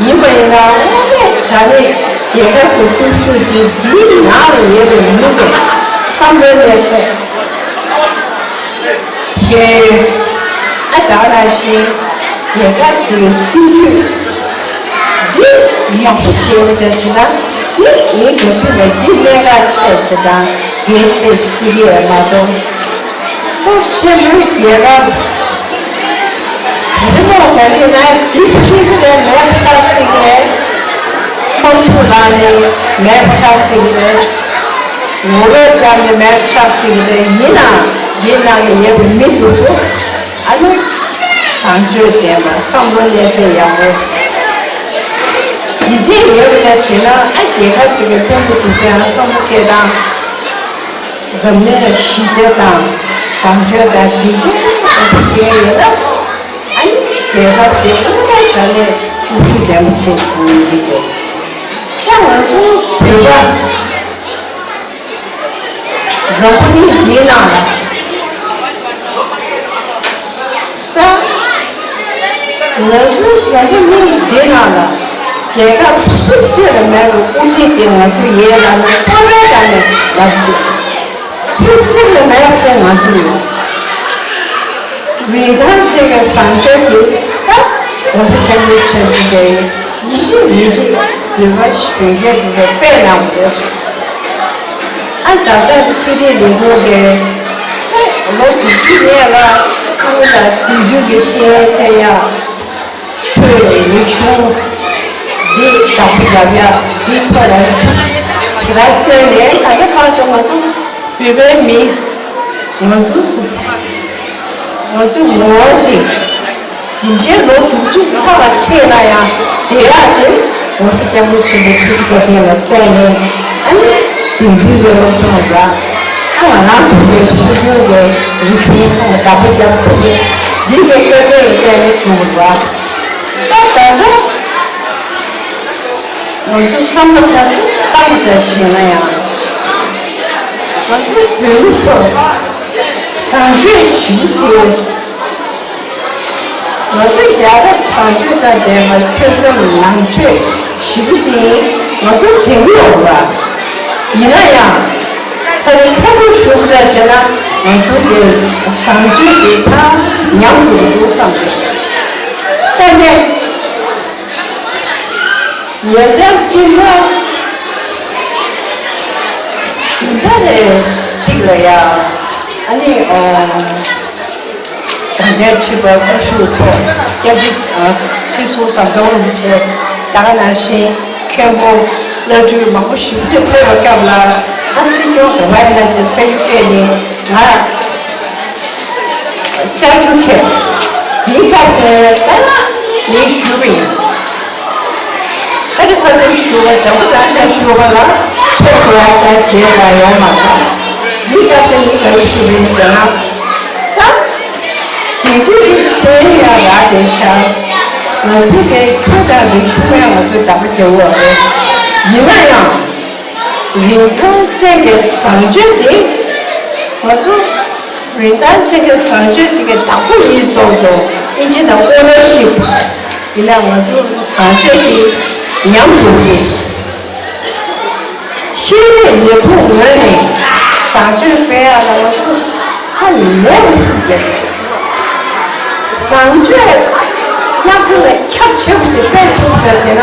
ཡིན་པ་ཡིན་ན་དངོས་གནས་དྲང་གནས་རྒྱལ་ཁབ་ཀྱི་སྟོབས་ཤུགས་དེ་འདིའི་ནང་ལ་ཡོད་པའི་མི་གི་བསམ་བློའི་གནས་ཚད་ཤེས་ཡོན། ཨ་ད་ག་ནང་བཞིན་རྒྱལ་ཁབ་དེའི་སྲིད་ཇུས། འདི་ཡག་པོ་བྱས་པ་དང་བྱས་ན། འདི་ངའི་འདོད་ཚུལ་ལ་འདི་གནད་འགག་ཆེ་ཆེ་དང་གལ་ཆེ་ཟེར་གྱི་ཡོད་མ་གཏོགས། སྟོབས་ཆེན་པོའི་རྒྱལ་ཁབ་ག་རེ་མོ་ག་རེ་ན་འདི་ཕྱི་གི་ལས་མེད་ཆགས་སྲིད་ཀྱི་རེད། དམག་འཁྲུག་ལངས་ནས་མེད་ཆགས་སྲིད་ཀྱི་རེད། ངོ་རྒོལ་བརྒྱབ་ནས་མེད་ཆགས་སྲིད་ཀྱི་རེད། ཡིན་ནའང་འདི་ནང་གི་ཡོད་པའི་མི་དེ་ཚོ། ཨ་ནི་བཟང་སྤྱོད་ལྡན་པ། བསམ་བློ་གནས་ཚད་ཡག་པོ། འདི་འདྲས་ཡོད་པ་ལ་བྱས་ན། ཨ་རྒྱལ་ཁབ་དེ་གའི་ཕུང་པོ་དེ་ཚོའི་ཨ་བསམ་བློ་སྐྱེད་སྟངས། འཛམ་གླིང་ལ་ཞི་བདེ་དང་བཟང་སྤྱོད་དང་འདི་འདྲས་ཡག་པོ་སྐྱེ་ཡོད་ན། ཨ་ནི་རྒྱལ་ཁབ་དེ་དངོས་གནས་དྲང་གནས་སྟོབས་ཤུགས་ལྡན་པ་ཅིག་ཡོང་གི་འདུག་ད་ང་ཚོ་བོད་པ། འཛམ་བུ་གླིང་འདིའི་ནང་ལ། ད་ང་ཚོའི་འཛམ་བུ་གླིང་འདིའི་ནང་ལ་རྒྱལ་ཁབ་སུ་གཅིག་ལ་མེད་པའི་དབུ་ཁྲིད་དེ་ང་ཚོ་ཡིན་ལབ་ན་ཁོ་རང་ལ་ནས་ལབ་ཀྱི། སུ་གཅིག་ལ་མེད་པ་དེ་ང་ཚོ་ཡིན། རིན་ཐང་ཆེ་བའི་བཟང་སྤྱོད་དེ་ད་ང་ཚོ་སྐྱབས་མགོན་ཆེན་པོ་དེ་ཡིན་གཅིག་མིན་གཅིག་བོད་པ་གཞོན་སྐྱེས་དེ་ཚོ་དཔེ་གནང་བ་རེད། ཨ་ད་ཆ་ཚེ་རིང་ལས་ཁུངས་ཀྱི་ལོ་དྲུག་ཅུ་ནས་ལ་ཁུངས་ལ་དུས་རྒྱུན་གྱི་ཤེས་ཡོན་སྤྲད་ཡ། ཆོས་རིག་གཞུང་འདི་བདག་པོ་རྒྱབ་ཡ། འདི་ཐོག་ལ་ཞུགས་ར་བསྐྱོན་ནས། ད་ལྟ་བར་དུ་ང་ཚོ་བོད་པའི་མིས་ང་ཚོ་སུ་ང་ཚོའི་ངོ་བོ་དེ། དེ་འདྲའི་ལོ་དྲུག་ཅུ་ལྷག་ལ་ཕྱིན་ན་ཡང་། དེ་ཡང་དེ་༸གོང་ས་༸སྐྱབས་མགོན་ཆེན་པོ་ཐུགས་རྗེ་བཀའ་དྲིན་ལ་བརྟེན་ནས། ཨ་ནི་དེང་དུས་ཀྱི་སློབ་སྦྱོང་འདྲ། ཨ་ང་རང་ཚོ་གི་སྲོལ་རྒྱུན་གྱི་རིག་གཞུང་ཚང་མ་བདག་པོ་རྒྱབ་ཐུབ་པའི་འདི་གའི་བཀའ་དྲིན་ལ་བརྟེན་ནས་བྱུང་བ་རེད། ད་ད་ཆ་ང་ཚོ་བསམ་བློ་ཕར་ཚུར་བཏང་བྱས་བྱས་ན་ཡང་། ང་ཚོ་བོད་མི་ཚོ་བཟང་སྤྱོད་ཞུ་བྱས། ང་ཚོ་རྒྱལ་རབས་བཟང་སྤྱོད་དང་ལྡན་པ། ཆོས་སེམས་ནང་ཆོས་ཞེ་པོ་ཅིག་ང་ཚོ་དྲན་གྱི་ཡོད་རེད་པ། ཡིན་ན་ཡང་ཁ་རི་ཁ་ཐུག་ཞུ་དགོས་པ་བྱས་ན། ང་ཚོ་གི་བཟང་སྤྱོད་དེ་ད་ཉམས་འགྲོ་གི་འདུག་བསམ་གྱི། ད་ནས་ཉེ་ཆར་སྤྱི་ཟླ་འདི་འདྲ་རེ་ཞིག་ལ་ཡ། ཨ་ནི་ཨོ། གངས་ཅན་ཆོས་པའི་སྐུ་ཞབས་ཐོག་སྐྱབས་རྗེ་ཁྲི་ཟུར་ཟམ་གདོང་རིན་པོ་ཆེ། ད་ག་ནང་བཞིན་མཁན་པོ་བླ་སྤྲུལ་མང་པོ་ཞེ་པོ་ཅིག་ཕེབས་པའི་སྐབས་ལ། ཨ་སྲིད་སྐྱོང་ག་པར་ཡིན་ན་ཅིག་ཕེབས་རྒྱུ་བལྟས་ནས། ང་ བཅར་རྒྱུ་ཁེལ། དེའི་སྐབས་དེ་ལ་ད་ངས་ཞུས་པ་ཡིན། ཁ་ཏི་ཁ་ཏི་ཞུ་བ་དྲང་པོ་དྲང་བཞག་ཞུ་བ་ལ་ཁྱོད་ཁོ་རང་ལྟར་བྱེད་པ་ཡོང་མ་སོང་། འདི་སྐབས་དེ་ངས་ག་རེ་ཞུ་བ་ཡིན་ཟེར་ན། ད་དེང་དུས་ཀྱི་ཤེས་ཡོན་ཡང་རག་བསྡད་ཤག་ང་ཚོ་གི་ཆོས་དང་རིག་གཞུང་ཡང་ང་ཚོས་བདག་པོ་རྒྱག་གི་ཡོད་རེད། ཡིན་ན་ཡང་རིན་ཐང་ཅན་གྱི་བཟང་སྤྱོད་དེ་ང་ཚོ་རིན་ཐང་ཅན་གྱི་བཟང་སྤྱོད་དེ་གི་བདག་པོ་ཡིན་མདོག་མདོག་ཨིན་ཇི་ནང་ownership ཡིན་ན་ང་ཚོ་བཟང་སྤྱོད་དེ་ཉམས་འགྲོ་གི། ཤེས་རིག་ལས་ཁུངས་ངོས་ནས་བཟང་སྤྱོད་སྤེལ་ཡག་ལ་ང་ཚོ་ཧ་ལས་པ་ཞིག་རེད། བཟང་སྤྱོད་སློབ་ཁྲིད་ལ་ཁྱབ་ཆེ་བ་ཞིག་སྤེལ་ཐུབ་པ་བྱས་ན།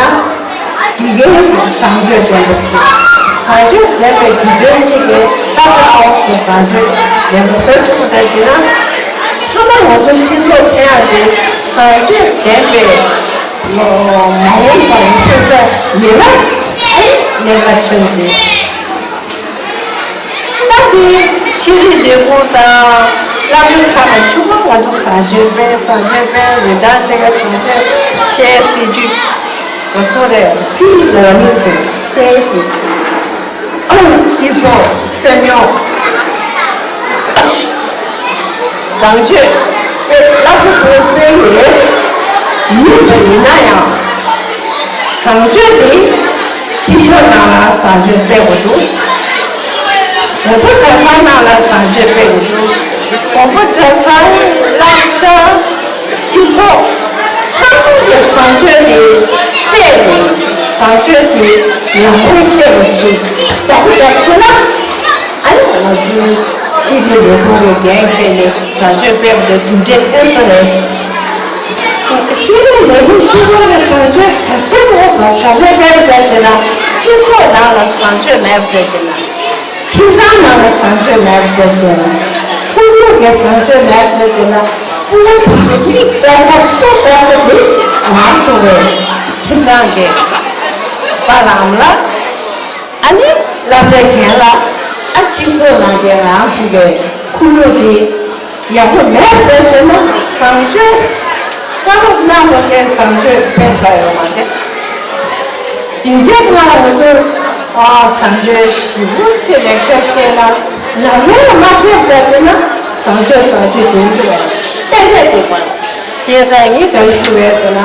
དགེ་རྒན་བཟང་སྤྱོད་ལྡན་པ་ཞིག་བཟང་སྤྱོད་ལྡན་པའི་དགེ་རྒན་ཅིག་གིས་ལྷག་པར་དུ་བཟང་སྤྱོད་ལྡན་པ་བཟོ་ཐུབ་པ་དང་བྱས་ན། ཐ་མ་ང་ཚོའི་སྤྱི་ཚོགས་ཕན་ཡག་དེ་བཟང་སྤྱོད་ལྡན་པའི་མ་འོངས་པ་ཡི་སེམས་ཤུགས་ཡིན་ན་ཨེ་གནད་འགག་ཆེན་པོ་རེད། ད་དེ་ཤེས་རིག་ལས་ཁུངས་དང་སློབ་གྲྭ་ཁག་ལ་ཕྱུག་པོ་ང་ཚོ་བཟང་སྤྱོད་སྤེལ་བཟང་སྤྱོད་སྤེལ་རིན་ཐང་ཅན་གྱི་བཟང་སྤྱོད་བཤད་སྲིད་ཇུས་ང་ཚོ་རེད་སྲིད་ལ་ནི་ཟེར་བཤད་སྲིད་ཇུས། སྤྱི་ཚོགས་སེམས་མྱོང་། བཟང་སྤྱོད་དེ་སློབ་གསོ་དང་སྤེལ་གྱི་རེད། ཡིན་པ་ཡིན་ན་ཡང་། བཟང་སྤྱོད་དེ་སྤྱི་ཚོགས་ནང་ལ་བཟང་སྤྱོད་སྤེལ་དགོས་འདུག་དགོན་པ་གྲྭ་ཚང་ནང་ལ་བཟང་སྤྱོད་སྤེལ་དགོས་འདུག་དགོན་པ་གྲྭ་ཚང་སློབ་གྲྭ། སྤྱི་ཚོགས་ཚང་མ་གི་བཟང་སྤྱོད་དེ་སྤེལ་ནས་བཟང་སྤྱོད་དེ་ཡར་རྒྱས་སྐྱེད་པ་ཅིག་བདག་པོ་རྒྱག་ཐུབ་ན། ཨ་ནི་ང་ཚོའི་ཤེས་རིག་ལས་ཁུངས་ཀྱི་འགན་འཁྱེར་ནས་བཟང་སྤྱོད་སྤེལ་བ་དེ་གྲུབ་འབྲས་ཐོན་ས་རེད། ཤེས་རིག་ལས་ཁུངས་གཅིག་པོ་ནས་བཟང་སྤྱོད་ག་ཚད་ཡོད་པ་ག་ཚད་སྤེལ་བ་བྱས་ན་སྤྱི་ཚོགས་ནང་ལ་བཟང་སྤྱོད་མེད་པ་བྱས་ན། ཁྱིམ་ཚང་ནང་ལ་བཟང་སྤྱོད་མེད་པ་བྱས་ན། ཕྲུ་གུ་གི་བཟང་སྤྱོད་མེད་པ་བྱས་ན། ཕྲུ་གུ་དེ་ཚོ་མིག་ལྟ་ས་སྤུ་ལྟ་ས་དེ་ང་ཚོ་རེད། ཁྱིམ་ཚང་གི་པ་ལགས་ཨ་མ་ལགས། ཨ་ནི་སློབ་གྲྭའི་རྒན་ལགས། ཨ་སྤྱི་ཚོགས་ནང་གི་ང་ཚོ་གི་ཁོར་ཡུག་དེ་ཡག་པོ་མེད་པ་བྱས་ན་བཟང་སྤྱོད། བཀའ་སློབ་གནང་བ་གའི་བཟང་སྤྱོད་ཕན་ཐོགས་ཡོད་མ་རེད། དེ་རྗེས་ང་ང་ཚོ་ཨ་བཟང་སྤྱོད་ཞིབ་པོ་ཅིག་ལེགས་ཆ་ཤེས་ན་ལམ་ལྷོང་ལ་མ་ཕེབས་པ་བྱས་ན་བཟང་སྤྱོད་བཟང་སྤྱོད་དེ་འདུག་བས་ཏན་ཏན་འདུག་པ། དེ་ཚེ་ངས་ག་རེ་ཞུ་བས་ཟེར་ན།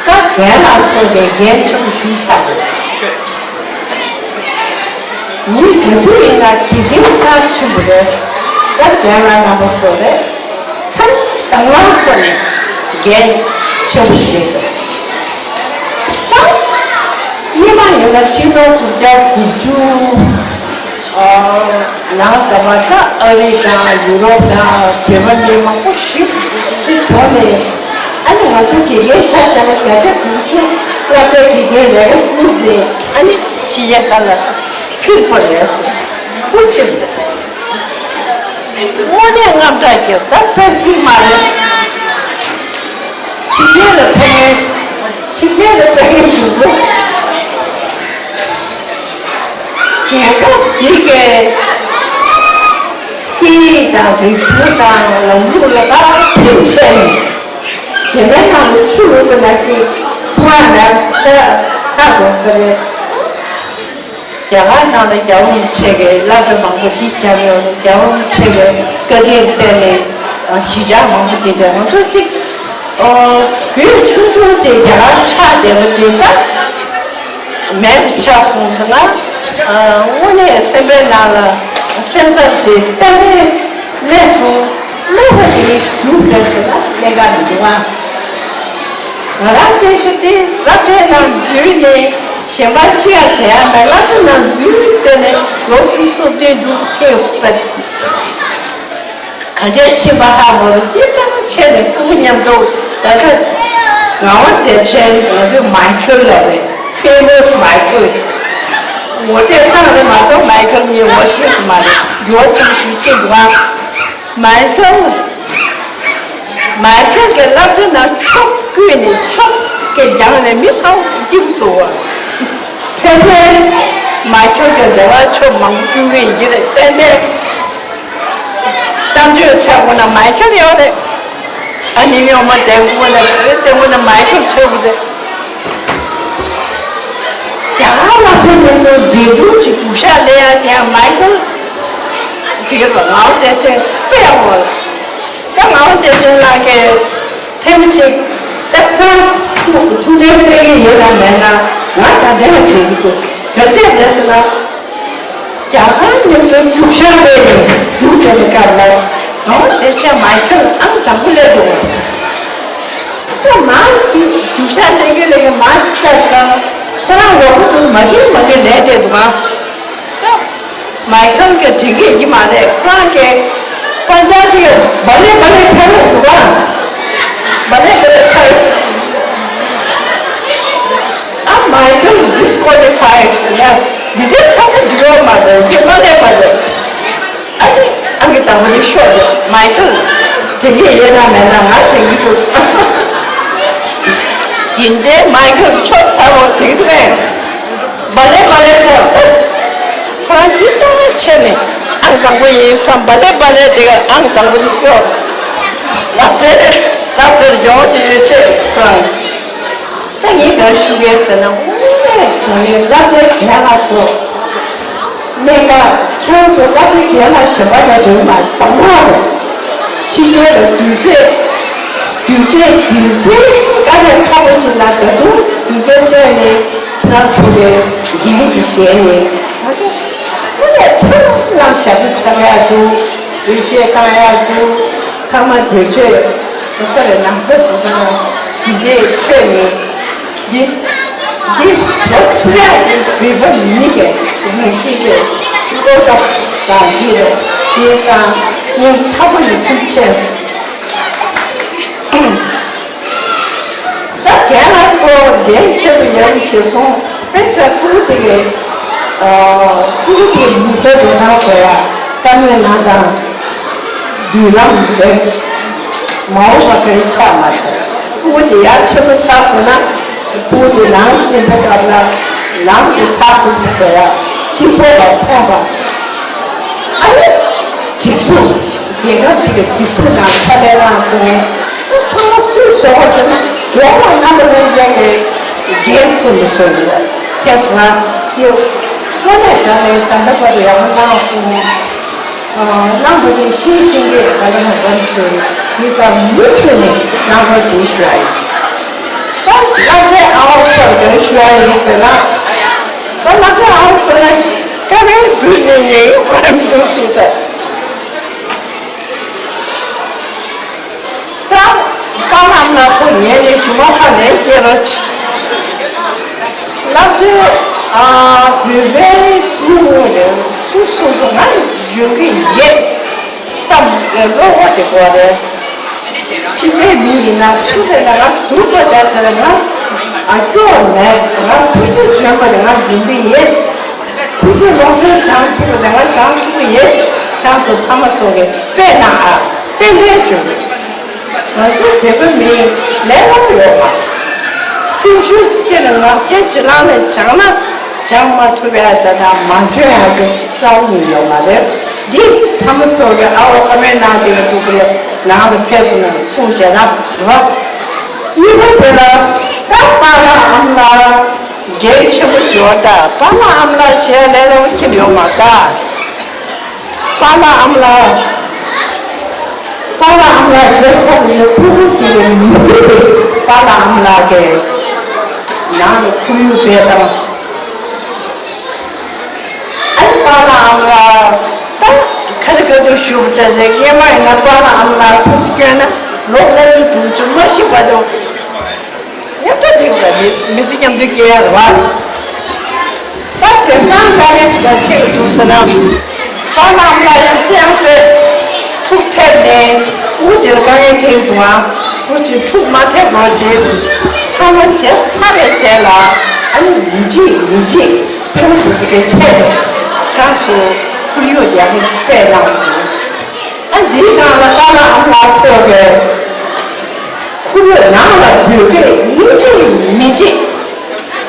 ད་རྒན་ལགས་ཚོ་གི་འགན་ཆེན་པོ་ཞིག་ཆགས་འདུག་ངས་ག་དུས་ཡིན་ན་དགེ་རྒན་ཚར་ཆེན་པོ་རེད། ད་རྒན་ལགས་རྣམ་པ་ཚོ་རེད། མཚམས་དང་བླངས་ཐོག་ནས་འགན་ཆེན་པོ་བཞེས་འདུག་ད་སྔོན་མ་ཡིན་ན་ཕྱི་ལོ་དགུ་བརྒྱ་དགུ་བཅུ། ནང་ད་བར་ད་ཨ་རི་དང་ཡུ་རོབ་དང་བོད་པ་མི་མང་པོ་ཞིག་ཅིག་གྱོན་ནས། ཨ་ནི་ང་ཚོ་དགེ་རྒན་ཆ་བཞག་ན་བརྒྱ་ཆ་དགུ་བཅུ་སློབ་གྲྭའི་དགེ་རྒན་ལས་ཀ་བསྐུར་ནས་ཨ་ནི་ཕྱི་རྒྱལ་ཁག་ལ་ཕུད་པ་རེད་ཟེར། ཕུད་ཕྱིན་པ་རེད། དངོས་གནས་དངངས་སྐྲག་སྐྱེས། ད་དཔེ་སྲིད་མ་རེད། ཕྱི་རྒྱལ་ལ་ཕེབས་མཁན། ཕྱི་རྒྱལ་ལ་ཕེབས་མཁན་ཞུ་གོ། རྒྱལ་ཁབ་འདི་གའི་སྐད་ཡིག་དང་རིག་གཞུང་དང་ལམ་ལུགས་ལ་བག་ཕེབས་བྱས་ནས། བྱེ་མའི་ནང་དུ་ཆུ་བླུགས་པ་ནང་བཞིན་ཐུགས་ཁག་ནས་ཆགས་ཆགས་འགྲོ་ས་རེད། རྒྱ་གར་ནང་ལ་རྒྱལ་བ་རིན་པོ་ཆེ་གིས་སློབ་གྲྭ་མང་པོ་འདི་བརྒྱབ་ཡོད་རེད། རྒྱལ་བ་རིན་པོ་ཆེ་གིས་བཀའ་དྲིན་བརྟེན་ནས་གཞིས་ཆགས་མང་པོ་འདི་འདྲ་ང་ཚོ་གཅིག་བོད་ཆུང་ཆུང་ཅིག་རྒྱ་གར་ཆགས་བསྡད་པ་འདི་ལྟ་མེད་པ་ཆགས་སོང་ཟེར་ན། དངོས་གནས་སེམས་པའི་ནང་ལ་སེམས་འཚབ་ཅིག་ཏན་ཏན་སླེབས་སོང་། སླེབས་པ་དེ་ཞུ་དགོས་ཟེར་ན་གནད་འགག་མི་འདུག་ཨ། ང་རང་སྐད་ཆ་དེ་སློབ་གྲྭའི་ནང་འཛུལ་ནས་གཞན་པ་ཅི་ཡང་དྲན་ཡ་མེད། སློབ་གྲྭའི་ནང་འཛུལ་དེ་ནས་ལོ་གསུམ་སོ་བདུན་འདུག་ཕྱིན་སོང་པ། ག་འདྲས་ཕྱིན་པ་ཧ་མ་རུ་སྐྱིད་ཐང་ཆད་ནས་སྤུ་གུ་མཉམ་དུ་ད་ལྟ་ངག་དབང་བདེ་ཆེན་ང་ཚོའི་མའི་ཁེལ་ལབ་རེད། ཕེ་མོ་སི་མའི་ཁེལ། ངོ་དེབ་ནང་ལ་མ་གཏོགས་མའི་ཁེལ་ངའི་ངོ་ཤེས་སུ་མ་རེད། འགྱུར་བ་ཆེན་པོ་ཞིག་ཕྱིན་འདུག་ཨ། མའི་ཁེལ། མའི་ཁེལ་གྱི་སློབ་གྲྭ་ནང་ཆོག་བརྐུས་ནས་ཆོག་གི་རྒྱང་ནས་མི་ཚང་མ་སྐྱིད་པོ་བཟོ་བ། ཕལ་ཆེར་མའི་ཁེལ་གྱི་འདས་པ་ཆོག་མང་པོ་བརྐུས་ཀྱི་ཡིན་གྱི་རེད། ཏན་ཏན་ད་ ལྷ་འདྲེ་འཁྲབ་དགོས་ན་མའི་ཁེལ་ཡོད་རེད། ཨ་ནི་ཡོང་མ་བསྡད་དགོས་ན་རེད་བསྡད་དགོས་ན་མའི་ཁེལ་འཁྲབ་དགོས་རེད། རྒྱ་གར་ལ་ཕེབས་ནས་ནོར་བདེ་སྡུག་ཅིག་སྡུག་ཤག་ལས་ཡ་དེ་ཡང་མའི་ཁེལ་ཟེར་གི་རེད། ངག་དབང་བདེ་ཆེན་དཔེ་ཡག་པོ་རེད། ད་ངག་དབང་བདེ་ཆེན་ལགས་ཀྱིས་ཐེངས་གཅིག་ད་ཁོ་རང་ཐུགས་ཐུགས་འཕྲིན་གསལ་གྱི་ཡོད་དམ་མེད་ན་ང་ད་ལྟ་ཡང་དྲན་གྱི་འདུག་ག་འདྲས་རེད་ཟེར་ན། རྒྱ་གར་མཉམ་དུ་རྒྱུག་ཤར་སྤེལ་ནས་རྒྱུག་བྱས་པའི་སྐབས་ལ་ངག་དབང་བདེ་ཆེན་མའི་ཁེལ་ཨང་དང་པོ་སླེབས་འདུག་ད་མར་ཅིག་རྒྱུག་ཤར་སླེབས་ཀྱི་སླེབས་ཀྱི་མར་ཅིག་ཆགས་ཀྱང་ཁོ་རང་རོགས་པོ་ཚོ་མ་གིར་མ་གིར་ལས་བསྡད་འདུག་ག་ད་མའི་ཁེལ་གྱིས་དྲན་གྱི་ཡིན་མ་རེད། ཁོ་རང་གིས་པན་ཇ་བི་བ་ལེ་བ་ལེ་འཁྲབ་རོགས་ཞུ་བ། བ་ལེ་བ་ལེ་འཁྲབ། ཨ་མའི་ཁེལ་ཌི་སི་ཀོ་ལི་ཕའི་ཟེར་ན་འདི་འདྲའི་འཁྲབ་ན་འགྲིག་ཡོད་མ་རེད། དེ་མ་ལས་མ་རེད། ཨ་ནི་ཨང་ཀི་དང་པོ་དེ་ཤོར་རེད། མའི་ཁེལ་དྲན་གྱི་ཡོད་ན་མེད་ན་ང་དྲན་གྱི་འདུག་ཡིན་ཏེ་མའི་ཁེལ་ཆོག་ཚ་བོ་དྲན་གྱི་འདུག་གས། བ་ལེ་བ་ལེ་འཁྲབ། ཁོ་རང་གིས་ཏོག་ཙམ་ཆེ་ནས་ཨང་དང་པོ་ཡིན་བསམ། བ་ལེ་བ་ལེ་དེ་གར་ཨང་དང་པོ་དེ་ཤོར། ལབ་དེ་ལབ་དེར་ཡོང་ཅིག་ཡོད་ཅེས་ཁོ་རང་། ད་ངས་ག་རེ་ཞུ་གི་ཡོད་ཟེར་ན། དངོས་གནས་དྲང་གནས་བསླབ་གྲྭའི་རྒན་ལགས་ཚོ། གནད་འགག་ཁྱེད་རང་ཚོ་བསླབ་གྲྭའི་རྒན་ལགས་གཞན་པ་དང་འདྲ་མ་གཏོང་བ་རེད། ཕྱི་རྒྱལ་ལ་དུས་ཚོད་དུས་ཚོད་འདི་འདྲའི་དཀའ་ལས་ཁག་པོ་ཅིག་ལ་ད་དུང་དུས་ཚོད་བཏོན་ནས་ཁྱེད་རང་ཚོ་གི་རྒན་གྱི་ཞལ་ནས་ང་ཚོ་དངོས་གནས་ཁྲ་ལམ་ཞབས་ཏོག་འཁྲབ་ཡག་འདུག་འོས་ཤོག་བཏང་ཡག་འདུག་ཚང་མ་དུས་ཚོད་སོ་སོ་རེ་ནང་སོ་དུ་དང་དེ་འདྲའི་ཆོས་ནི། འདི་འདི་བཟོ་ཐུབ་ཡག་གི་བོད་པ་མི་གི་རང་བཞིན་གྱི་བློ་སྟོབས་དང་འདི་རེད། དེ་དང་སྙིང་ཐག་པ་ནས་ཐུགས་རྗེ་ཆེ། ད་རྒན་ལགས་ཚོ་འགན་ཆེ་རུ་ཡར་རུ་ཞེས་སོང་། དཔེ་ཆ་ཕྲུ་གུ་དེ་གའི་ཕྲུ་གུ་དེའི་མི་ཚེ་འགྲོ་སྟངས་བཟོ་ཡག་བཀའ་མོལ་གནང་སྟངས་མདུན་ལམ་རེད། མ་འོངས་པ་ག་རེ་ཆགས་མ་ཆགས། ཕྲུ་གུ་དེ་ཡར་ཆེན་པོ་ཆགས་སོང་ན་ཕྲུ་གུ་དེ་ནང་སེམས་པ་སྐྱབས་ན་ནང་དུ་ཚགས་ཚུད་པོ་བཟོ་ཡག་སྤྱི་ཚོགས་ལ་ཕན་པ། ཨ་ནི་སྒྲིག་འཛུགས་རྒྱལ་ཁབ་ཅིག་གི་སྒྲིག་འཛུགས་ནང་ཕྱག་ལས་གནང་སོང་ནས་ཚང་མ་སུས་བཟོ་བ་ཟེར་ན་རྒྱལ་ཁབ་རྣམ་པ་ལྷན་རྒྱས་ཀྱི་འགན་ཁུར་ནས་བཟོ་དགོས། ཁྱེད་ང་ཡོད། དངོས་གནས་དྲང་གནས་ད་ལྟ་བར་དུ་ཡག་པོ་གནང་སོང་། གནང་བ་དེ་ཤེས་ཤེས་ཀྱི་ག་ལ་མ་བར་ཚོས་ཡིད་ཙམ་མུ་མཐུད་ནས་གནང་རོགས་བྱེད་ཞུ་ཡ་ཡིན། ད་ལྷག་པའི་ཨ་བ་སོགས་ཀྱང་ཞུ་ཡ་ཡིན་ཟེར་ན། ད་ལྷག་པའི་ཨ་བ་སོགས་ན་ཀ་མའི་བུད་ནས་ཉེ་ཡོད་པར་འདུག་ཟེར་ད། ད་པཱ་ལགས་ལ་ཁོ་ངས་ནས་ཇུ་མ་ཕ་ནས་སྐྱེལ་རོགས་བྱེད། ལབ་དུས་ཨ་བོད་པའི་ཕྲུ་གུ་རེད། སུ་སུ་སུ་ང་ཡོང་གི་ཡོད་བསམ་པའི་བློ་ཁོག་དེ་དགོས་རེད། ཕྱི་པའི་མི་ཡིན་ན་སུ་རེད་ན་ང་སྡུག་པོ་བྱས་ཟེར་ན་ང་ཨ་སྐྱོ་བ་མེད། ང་ཕུགས་ཚོད་འཇོན་པ་རེད། ང་འཇོན་གི་ཡོད། ཁོ་ཚོས་ལོ་ཚོད་བྱང་ཆུབ་པ་དང་བྱང་ཆུབ་ཀྱི་ཡོད། ཁྱེད་ཚོ་ཕ་མ་ཚོ་གིས་དཔེ་གནང་ཨ། ཏན་ཏན་བྱུང་། ང་ཚོ་བོད་པ་མིའི་ལས་སླ་པོ་ཡོད་མ་རེད། སེམས་ཤུགས་སྐྱེད་ནས་ངར་སྐད་ཅིག་བླངས་ནས་སྦྱངས་ན་སྦྱང་མ་ཐུབ་ཡ་ད་དང་མ་འཇོན་ཡ་དེ་སླ་པོ་ཡོད་མ་རེད། འདི་ཕ་མ་ཚོ་གིས་ཨ་བ་ཀ་མའི་ནང་དེ་ག་འདུག་གི་རེད། ནང་ལ་ཕེབས་སོང་ན་གསུངས་བྱས་ན་རེད་པ། གཉིས་པ་དེ་ལ་ད་པཱ་ལགས་ཨ་མ་ལགས། འགན་ཆེན་པོ་བྱོས་ད། པཱ་ལགས་ཨ་མ་ལགས་བྱས་ལས་སླ་པོ་ཁྱེར་ཡོང་མ་ད། པཱ་ལགས་ཨ་མ་ལགས། པཱ་ལགས་ཨ་མ་ལགས་བྱས་ཚར་ནས་ཕྲུ་གུ་དེ་གའི་མི་ཚེ་དེ་པཱ་ལགས་ཨ་མ་ལགས་ཀྱི་ནང་ལ་ཁོར་ཡུག་སྤེལ་སྟངས། ཨ་ནི་པཱ་ལགས་ཨ་མ་ལགས་ད་ག་རེ་ག་དུ་ཞུ་བ་ད་རེད། སྔས་མ་ཡིན་ན་པཱ་ལགས་ཨ་མ་ལགས་ཐུགས་སུ་སྐྱོན་ན་ལོ་ལྔ་བཅུ་དྲུག་ཅུ་མ་ཤི་བར་དུ། མཉམ་དུ་བསྡད་པ་མི་མི་ཚེ་མཉམ་དུ་སྐྱེལ་ཡ་རེད་བ། ད་དེང་སང་དཀའ་ངལ་ཅིག་ལ་འཕྲད་ཀྱི་འདུག་ཟེར་ན། པཱ་ལགས་ཨ་མ་ལགས་ཡང་སེ་ཡང་སེ་འཁྲུག་ཐེབས་ནས་དབུ་དེར་དཀའ་ངལ་འཕྲད་ཀྱི་འདུག་ཨ། དབུ་ཅིག་འཁྲུག་མ་ཐེབས་རོགས་བྱས་སུ་ཐ་མ་བྱས་ཚར་བའི་རྗེས་ལ་ཨ་ནི་ཡིན་གཅིག་མིན་གཅིག་ཁྱོད་ཚོ་གི་ཆེད་དུ་ཁྱེད་ཚོ་ཁོར་ཡུག་ཡག་པོ་སྤྲད་གནང་དགོས། ཨ་འདིའི་སྒང་ལ་པཱ་ལགས་ཨ་མ་ལགས་ཚོ་གི་ཁོ་བོས་ནང་ལ་བོད་སྐད་ཡིན་གཅིག་མིན་གཅིག་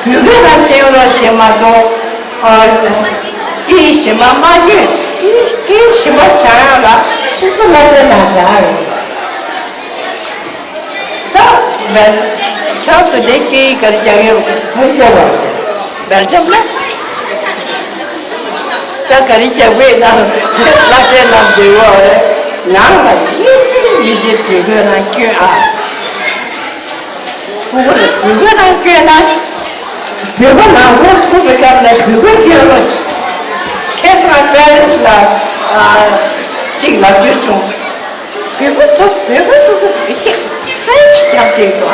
བོད་སྐད་ལ་བསྟན་རོགས་བྱེད་མ་གཏོགས། ཨ། སྐད་གཞན་པ་མ་བརྗོད། སྐད་གཞན་པ་སྦྱང་ཡག་ལ་ སོ་སོ་སློབ་གྲྭའི་ནང་སྦྱངས་ཡོད། ད་བེལ་ཁྱོད་ཚོ་དེ་སྐད་ཡིག་ག་རེ་རྒྱག་ཡོད་མི་སྐྱོ་བ། བེལ་ཇམ་ལ་ད་ག་རེ་རྒྱག་པའི་ནང་སློབ་གྲྭའི་ནང་འབྲེལ་བ་རེད། ནང་ལ་ཡིན་གཅིག་ཡིན་གཅིག་བོད་སྐད་རང་སྐྱོན་ཨ། ཕྲུ་གུ་ལ་བོད་སྐད་རང་སྐྱོན་ན། བོད་པ་ནང་ཚོགས་ཐུག་པའི་སྐབས་ལ་བོད་སྐད་སྐྱོན་རོགས། ཁ་སང་པེ་རིས་ལ་ཨ་གཅིག་ལབ་རྒྱུ་བྱུང་། བོད་པ་ཐུག་བོད་པ་ཐུག་སུ་བོད་སྐད་ཧྥ་རན་ཆི་རྒྱབ་བསྡད་འདུག་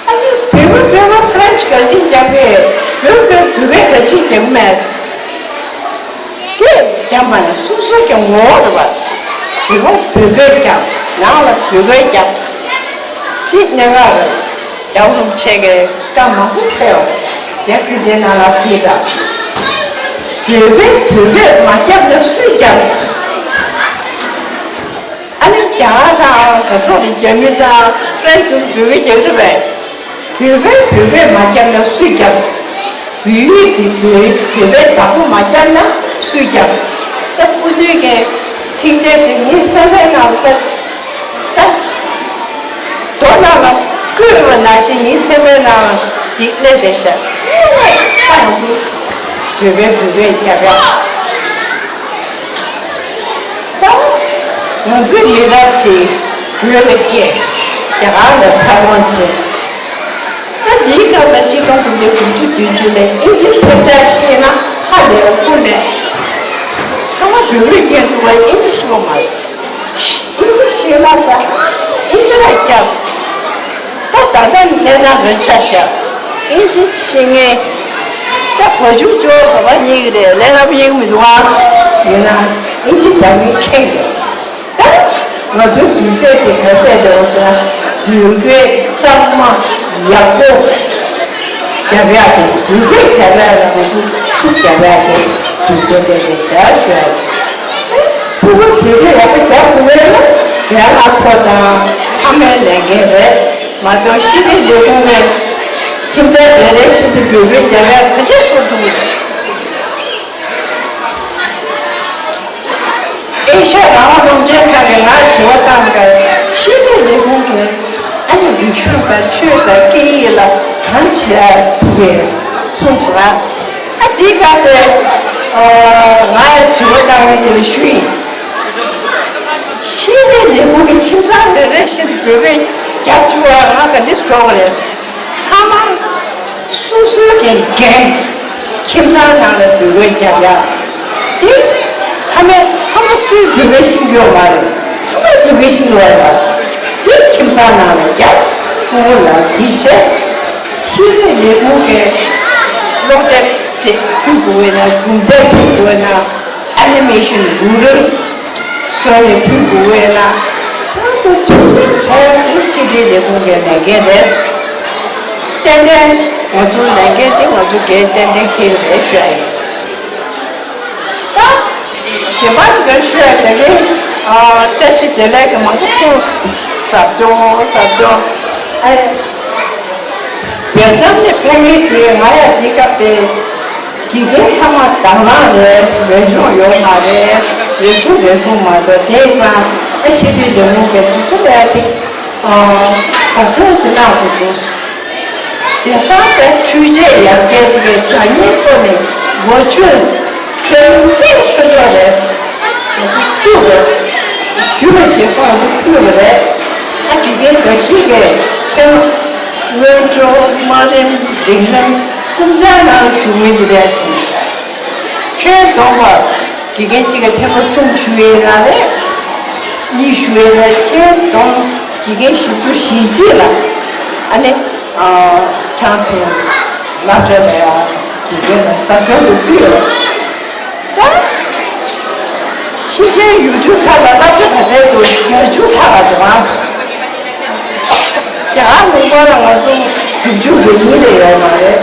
ཨ་ནི་བོད་པ་བོད་པ་ཧྥ་རན་ཆི་ག་ཅིག་རྒྱབ་པས་བོད་པས་བོད་སྐད་ག་ཅིག་རྒྱབ་མེད། དེ་རྒྱབ་པ་ནི་སོ་སོ་གི་ངོ་བོ་རེད་པ། བོད་པ་བོད་སྐད་རྒྱབ། ནང་ལ་བོད་སྐད་རྒྱབ། དེ་གནད་འགག་རེད། རྒྱལ་བ་རིན་པོ་ཆེ་གིས་བཀའ་མང་པོ་ཕེབས་པ་རེད། དེ་དུས་དེ་ནང་ལ་ཕེབས་ད། བོད་པས་བོད་སྐད་མ་རྒྱབ་ན་སུས་རྒྱབ། ཨ་ནི་རྒྱ་གར་དང་ག་ཚོད་རེད་རྒྱ་མི་དང་ཧྥ་རན་སིས་བོད་སྐད་རྒྱག་གི་རེད་པས། བོད་པས་བོད་སྐད་མ་རྒྱབ་ན་སུས་རྒྱབ། བོད་ཡིག་དེ་བོད་བོད་པས་བདག་པོ་མ་རྒྱབ་ན་སུས་རྒྱབ། ད་སྐུ་མདུན་གྱི་ཚིགས་བཅད་དེ་ངའི་སེམས་པའི་ནང་ལ་ད་ད་རྡོ་ནང་ལ་བརྐོས་པ་ནང་བཞིན་ངའི་སེམས་པའི་ནང་ལ་འདི་གནས་བསྡད་ཤག་ད་ང་ཚོ་བོད་པས་བོད་སྐད་རྒྱབ་ཡག་ད་ང་ཚོའི་མི་རབས་དེ་བོད་ལ་སྐྱེས། རྒྱ་གར་ལ་འཚར་ལོངས་བྱས། ད་འདིའི་སྐབས་ལ་ཆིག་སྟོང་དགུ་བརྒྱ་དགུ་བཅུ་བདུན་ཅུ་ལ་དབྱིན་ཇི་སློབ་གྲྭ་ཤེས་ན་ཧ་ལས་པ་ཀུན་ནས་ཚང་མ་བོད་ཡིག་སྐྱོན་ཐུབ་པ། དབྱིན་ཇི་ཤེས་པ་མ་རེད། དབྱིན་ཇི་ཤེས་ན་ད་དབྱིན་ཇི་ལ་རྒྱབ། ད་ད་ལྟ་གནས་སྟངས་རེ་ཆགས་ཤག་དབྱིན་ཇི་ཤེས་མཁན་ད་བ་ཕྱུགས་ཅོ་ག་པ་རྙེད་ཀྱི་རེད། ལས་སླ་པོ་རྙེད་ཀྱི་མི་འདུག་ཨ། ཡིན་ན་དབྱིན་ཇི་རྒྱབ་མཁན་ཁེངས་ཀྱི། ད་ང་ཚོའི་དུས་ཚོད་དེ་ག་ཚད་དེ་འོ་ཟེར་ན་བོད་སྐད་གཙང་མ་ཡག་པོ་རྒྱབ་ཡག་དེ་བོད་སྐད་རྒྱབ་ཡག་ལ་ང་ཚོ་ཤུགས་རྒྱབ་ཡག་དེ་དུས་ཚོད་དེ་དེ་བཞག་ཞུ་ཡག་ཕྲུ་གུ་བོད་སྐད་ཡག་པོ་རྒྱབ་དགོས་པས་ན་དེ་ལ་ཚོ་དང་ཕ་མའི་ལས་འགན་རེད་མ་གཏོགས་ཤེས་རིག་ལས་ཁུངས་ནས་ཁྱིམ་ཚང་རེ་རེ་བཞིན་དུ་བོད་སྐད་རྒྱབ་ཡག་ག་འདྲས་བཟོ་ཐུབ་ཀྱི་རེད། ཨེ་ཤ་ཡ་རང་དབང་རླུང་འཕྲིན་ཁང་གིས་ང་དྲི་བ་བཏང་བ་ལྟར་ཤེས་རིག་ལས་ཁུངས་ཀྱིས་ཨ་ནི་རིག་གཞུང་དང་ཆོས་དང་སྐད་ཡིག་ལ་གང་བྱེད་ཐུབ་པས་གསུངས་སོང་ང་། ཨ་དེའི་སྐབས་དེ་ང་དྲི་བ་བཏང་བའི་དེ་ལ་ཞུ་ཡིན། ཤེས་རིག་ལས་ཁུངས་ཀྱི་ཁྱིམ་ཚང་རེ་རེ་བཞིན་དུ་བོད་སྐད་རྒྱབ་བཅུག་པ་ང་ག་འདྲས་འགྲོ་བ་རེད། ཐ་མ་སོ་སོའི་གི་འགན། ཁྱིམ་ཚང་ནང་ལ་བོད་སྐད་རྒྱབ་ཡག་དེ་ཕ་མས་ཕ་མ་སུས་བོད་སྐད་ཤེས་ཀྱི་ཡོད་མ་རེད། ཚང་མས་བོད་སྐད་ཤེས་ཀྱི་ཡོད་རེད། དེ་ཁྱིམ་ཚང་ནང་ལ་རྒྱབ། ཕྲུ་གུ་ལ་དེ་བྱས། ཤེས་རིག་ལས་ཁུངས་ཀྱི་ཀློག་དེབ་དེ་ཕུལ་དགོས་པས་ན། སྒྲུང་དེབ་ཕུལ་དགོས་པས་ན། ཨ་ནི་མེ་ཤིན་གུ་རུ་སོགས་ནས་ཕུལ་དགོས་པས་ན། ཁོང་ཚོ་ཐུགས་རྗེ་ཆེ། ཤེས་རིག་ལས་ཁུངས་ཀྱི་ལས་འགན་རེད། ཏན་ཏན་ང་ཚོའི་ལས་འགན་དེ་ང་ཚོ་འགན་ཏན་ཏན་འཁྱེར་ཡོད་རེད་ཞུ་ཡ་ཡིན། ད་གཞན་པ་ཅིག་ག་ཞུ་ཡ་དེ་གིན་ཨ་བཀྲ་ཤིས་བདེ་ལེགས་ཀྱི་མང་པོ་གསུངས། ཟབ་སྦྱོང་ཟབ་སྦྱོང་ཨ། བོད་མཚམས་ནས་ཕེབས་མཁན་དེ་ང་ཡང་དེའི་སྐབས་དེ་དགེ་རྒན་ཚང་མ་དང་བླངས་རེད། འོས་སྦྱོང་ཡོད་མ་རེད། རེ་ཟུང་རེ་ཟུང་མ་གཏོགས། དེ་ཙང་ཨ་ཤེས་རིག་ལས་ཁུངས་ཀྱི་དུས་ཚོད་ལ་ཅིག་ཨ་ཟབ་སྦྱོང་ཅིག་གནང་དགོས་འདུག་དེང་སང་དེ་འཕྲུལ་ཆས་ཡར་རྒྱས་དེ་གའི་སྒྲ་སྙན་ཐོག་ནས་ཝར་ཅུ་ཨལ་ཁྱོན་ནས་ཆོས་ཕྱོགས་རེད། ང་ཚོ་ཕུལ་དགོས། ཞུ་བ་ཞེས་སོགས་ང་ཚོ་ཕུལ་བ་རེད། ད་དགེ་རྒན་འགའ་ཞིག་གིས་ཕེབས་སྔོན་འགྲོ་དམའ་རིམ་འབྲིང་རིམ་གསུམ་ཆར་ནང་ཞུ་མི་འདི་འདྲ་ཅིག་ཁྱོན་བསྡོམས་པ་དགེ་རྒན་གཅིག་གིས་ཐེངས་མ་གསུམ་ཞུ་ཡས་ན་རེད། གཉིས་ཞུ་ཡས་ན་ཁྱོན་བསྡོམས་དགེ་རྒན་བཞི་བཅུ་ཞེ་གཅིག་ལ་ཨ་ནི་ཨ་ཆང་སོང་སློབ་གྲྭ་ལ་ཡང་དགེ་རྒན་ལ་ཟབ་སྦྱོང་དུ་ཕུལ་ཡོད། ད་ཕྱི་རྒྱལ་ཡུལ་གྲུ་ཁག་ལ་སློབ་གྲྭ་ག་ཚད་འདུག་བརྒྱད་ཅུ་ལྷག་ལ་འདུག་ཨང་། རྒྱ་གར་ལུང་པ་ལ་ང་ཚོ་དྲུག་ཅུ་རེ་གཉིས་ལས་ཡོད་མ་རེད།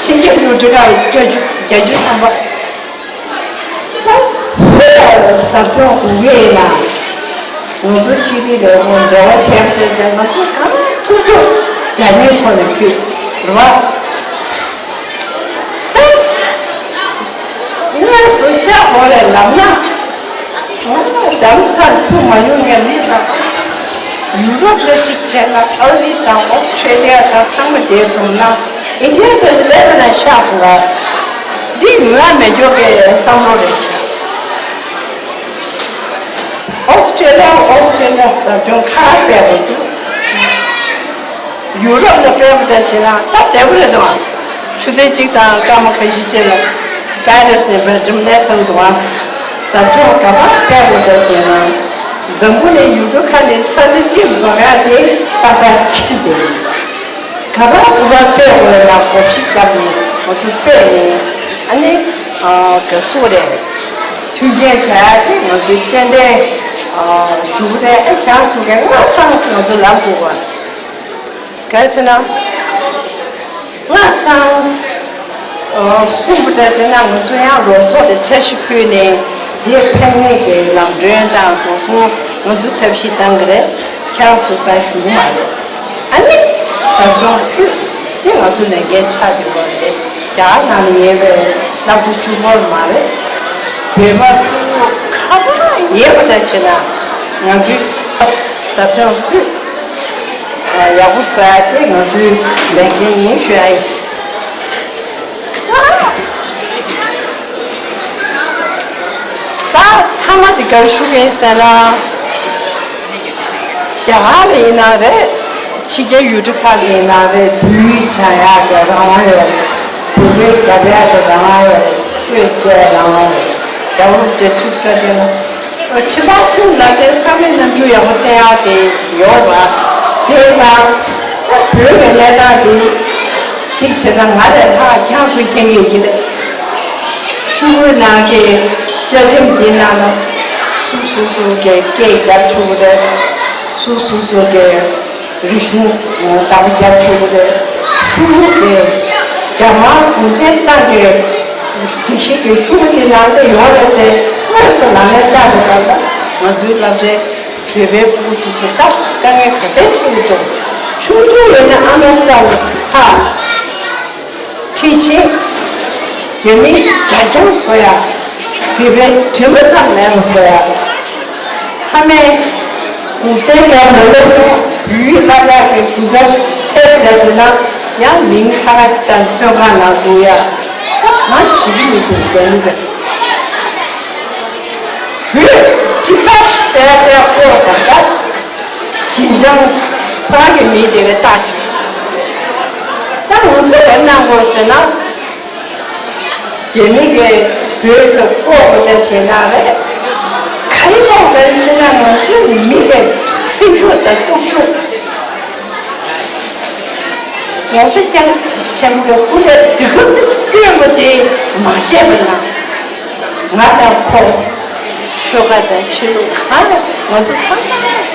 ཕྱི་རྒྱལ་ཡུལ་གྲུ་ཁག་ལ་བརྒྱད་ཅུ་བརྒྱད་ཅུ་ཐམ་པ། ད་སུ་ལ་ཟབ་སྦྱོང་དགོས་ཀྱི་ཡིན་ན། ང་ཚོ་ཤེས་རིག་ལས་ཁུངས་འབྲེལ་བ་བྱས་པ་དེ་ཚོ་ང་ཚོ་གང་ཐུབ་ཐུབ་སྒྲ་སྙན་ཐོག་ནས་ཕུལ་རེད་བ། ད་དངོས་སུ་བཅར་དགོས་རེད་ལབ་ན། རྡ་རམ་ས་ལ་ཚུར་མ་ཡོང་ངས་ལི་ལ། ཡུ་རོབ་ལ་གཅིག་བྱས་ན་ཨ་རི་དང་ཨོ་སི་ཁྲེ་ལི་ཡ་དང་ཚང་མ་དེ་འཛོམས་ན་ཨིན་ཌི་ཡ་དང་ལེ་བྷ་ནན་ཤག་ཐུབ་ག། འདི་ཡོང་ཡ་མེད་འགྱོ་གི་བསམ་བློ་རེད་ཤག། ཨོ་སི་ཁྲེ་ལི་ཡ་ཨོ་སི་ཁྲེ་ལི་ཡ་ཟབ་སྦྱོང་ཁག་སྤེལ་དགོས་འདུག། ཡུ་རོབ་ལ་སྤེལ་བ་འདྲ་བྱས་ན་སྟབས་བདེ་པོ་རེད་འདུག་ཨ། ཆུ་ཚོད་གཅིག་དང་སྐར་མ་ཁ་ཤས་ཅིག་ལ་པེ་རི་སི་ནས་སྦེལ་ཇམ་སླེབས་ཚར་འདུག་ཨ། ཟབ་སྦྱོང་ག་པར་སྤེལ་དགོས་འདྲ་བྱས་ན། འཛམ་བུ་གླིང་ཡུལ་གྲུ་ཁག་ནས་ས་ཆ་གཅིག་འཛོམས་ཡག་དེ་ཏག་ཏག་ཁེལ་བསྡད་ཡོད། ག་པར་ག་པར་སྤེལ་དགོས་ལ་གོ་སྒྲིག་བརྒྱབ་ནས་ང་ཚོ་སྤེལ་ནས་ཨ་ནི་ག་སུ་རེད། མཐུན་རྐྱེན་བྱ་ཡག་དེ་ང་ཚོས་ཏན་ཏན་ཞུ་གི་རེད། ཨ་ཁྱེད་རང་ཚོ་གིས་སྔ་སང་ང་ཚོ་ལབ་དགོས་པ། གལ་སྲིད་ན། སྔ་སང་། ཨ། གསུངས་པ་འདྲ་བྱས་ན་ང་ཚོ་ཡང་རོགས་ཚོགས་དེ་འཆར་གཞི་བཀོད་ནས་དེ་ཕན་ངེས་ཀྱི་ལམ་གྲོན་དང་འགྲོ་སོང་ང་ཚོ་ཐབས་ཤེས་གཏང་གི་རེད། ཁྱེད་རང་ཚོ་ད་ཞུ་གི་མ་རེད། ཨ་ནི། ཟབ་སྦྱོང་ཕུད་དེ་ང་ཚོ་ལས་འགན་ཆགས་བསྡད་པ་རེད། རྒྱ་གར་ནང་ལ་ཡོད་པའི་སློབ་གྲྭ་བཅུ་པ་མ་རེད། བོད་པ་ཁ་པར་ཡོད་པ་འདྲ་བྱས་ན་ང་ཚོའི་ཟབ་སྦྱོང་ཕུད། ཡག་པོ་བཟོ་ཡ་དེ་ང་ཚོའི་ལས་འགན་ཡིན་ཞུ་ཡ་ཡིན། ད་མཐའ་མ་དེ་ག་རེ་ཞུ་གི་ཡིན་ཟེར་ན། རྒྱ་གར་ལ་ཡིན་ན་རེད། ཕྱི་རྒྱལ་ཡུལ་གྲུ་ཁག་ལ་ཡིན་ན་རེད། བོད་ཡིག་སྦྱང་ཡ་གི་རང་དབང་ཡོད་རེད། བོད་པའི་རྒྱབ་ཡ་གི་རང་དབང་ཡོད་རེད། ཆོས་བཤད་རང་དབང་ཡོད་རེད། རྒྱ་བོད་དེ་ཐུག་སྐྱོ་དེ་ལ། ཁྲི་པ་ཐུན་ལ་དེ་ས་མེད་རྣམ་འགྱུར་ཡག་པོ་བསྟན་ཡག་དེ་ཡོད་ར། དེ་ཙང་བོད་ཀྱི་གནས་སྟངས་དེ་གཅིག་བྱས་ན་ང་ལས་ལྷག་ཁྱང་ཚོ་མཁྱེན་གྱི་ཡོད་ཀྱི་རེད། ཤོག་བུའི་ནང་གི་བཅའ་ཁྲིམས་འདི་ནང་ལ་སུ་སུ་སུ་གི་སྐད་རྒྱབ་ཆོག་གི་རེད། སུ་སུ་སུ་གི་རིག་གཞུང་བདག་པོ་རྒྱབ་ཆོག་གི་རེད། ཤོག་བུ་དེ་རྒྱ་དམར་གུང་ཁྲན་ཏང་གི་སྒྲིག་གཞི་གི་ཤོག་བུ་དེ་ནང་དུ་ཡོད་རེད་དེ། དངོས་སུ་ལག་ལེན་བསྟར་བའི་སྐབས་ལ་ང་ཚོའི་སློབ་གྲྭའི་བོད་པའི་ཕྲུ་གུ་དེ་ཚོ་ད་དཀའ་ངལ་ག་ཚད་འཕྲད་ཀྱི་འདུག། ཆུང་ཆུང་ཡིན་ན་ཨ་མའི་རྩ་བ་ཧ། ཁྲིད་བྱེད། རྒྱ་མིའི་རྒྱ་རྐྱང་བཟོ་ཡ། བོད་པའི་དྲི་མ་ཙམ་མེད་པ་བཟོ་ཡ། ཕ་མས་གུང་སེང་སྐབས་ལ་སློབ་སྦྱོང་བོད་ཡིག་བསླབ་ཡག་གི་གོ་སྐབས་འཚོལ་བསྡད་ཟེར་ན་ཡང་མིང་ཁ་ཁ་ཞིག་དང་བཙོན་ཁང་ནང་སྡུག་ཡ། ད་གང་བྱེད་ཀྱི་མི་འདུག་རྒྱ་མི་ལ། བོད་ཀྲི་པ་ཟེར་ཡ་དེ་ཀོ་ཟེར་ད། ཞིན་ཅང་ཁོ་རང་གི་མིང་དེ་ག་བཏགས་བྱུང་། ད་ང་ཚོ་ག་གནང་དགོས་ཟེར་ན། རྒྱ་མི་གིས་བོད་ཟེར་ཀོ་གོ་དེ་བྱས་ན་རེད། ག་རེ་ཀོ་ག་རེ་བྱས་ན་ང་ཚོའི་མི་གི་སེམས་ཤུགས་དང་སྟོབས་ཤུགས། ༸གོང་ས་༸སྐྱབས་མགོན་ཆེན་པོ་གི་སྐུ་ལས་འདི་ག་ཚོད་བསྐྱོན་པ་དེ་མ་བཤད་པ་ན། ང་དང་ཁོ། ཆོལ་ཁ་དང་ཆོས་ལུགས་གང་རེད། ང་ཚོ་ཚང་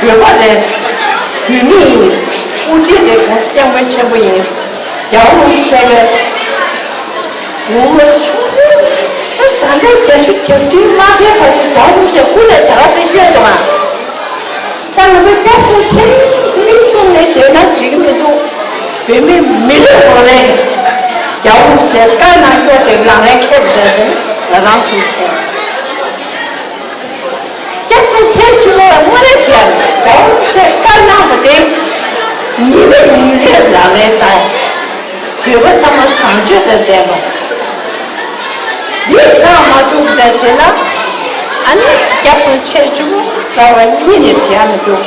མ་བོད་པ་རེད། བོད་མི་ཡིན། དབུ་ཁྲིད་དེ་༸གོང་ས་༸སྐྱབས་མགོན་ཆེན་པོ་ཡིན། རྒྱལ་བ་རིན་པོ་ཆེ་བས། ངོ་བོ་ཆུང་དུས་ད་ད་ལྟའི་བརྒྱད་ཅུ་གྱ་བདུན་མ་ཕེབས་བར་དུ་རྒྱལ་བ་རིན་པོ་ཆེ་སྐུ་ལས་དེ་ག་ཚོད་བསྐྱོན་འདུག་ཨ། ད་ང་ཚོ་སྐྱབས་མགོན་ཆེན་པོ་མིག་བཙུམ་ནས་བསྡད་ན་འགྲིག་གི་མི་འདུག། བོད་མི་མི་རེ་ངོ་རེ་རྒྱལ་བ་རིན་པོ་ཆེ་བཀའ་གནང་རྒྱུ་དེ་ལག་ལེན་འཁེལ་བསྡད་ཟེར་ནས་ང་རང་ཚོས་ཕན། སྐྱབས་མགོན་ཆེན་བཅུ་པ་དངོས་གནས་དྲན། རྒྱལ་བ་རིན་པོ་ཆེ་བཀའ་གནང་བ་དེ་ཉིན་རེ་ཉིན་རེ་ལག་ལེན་བསྟར། བོད་པ་ཚང་མ་བཟང་སྤྱོད་དང་ལྡན་པ། འདི་གནང་མ་ཐུབ་པ་བྱས་ན། ཨ་ནི་སྐྱབས་མགོན་ཆེན་བཅུ་པ་གསར་པ་གཉིས་ནས་བྲལ་མི་འདུག།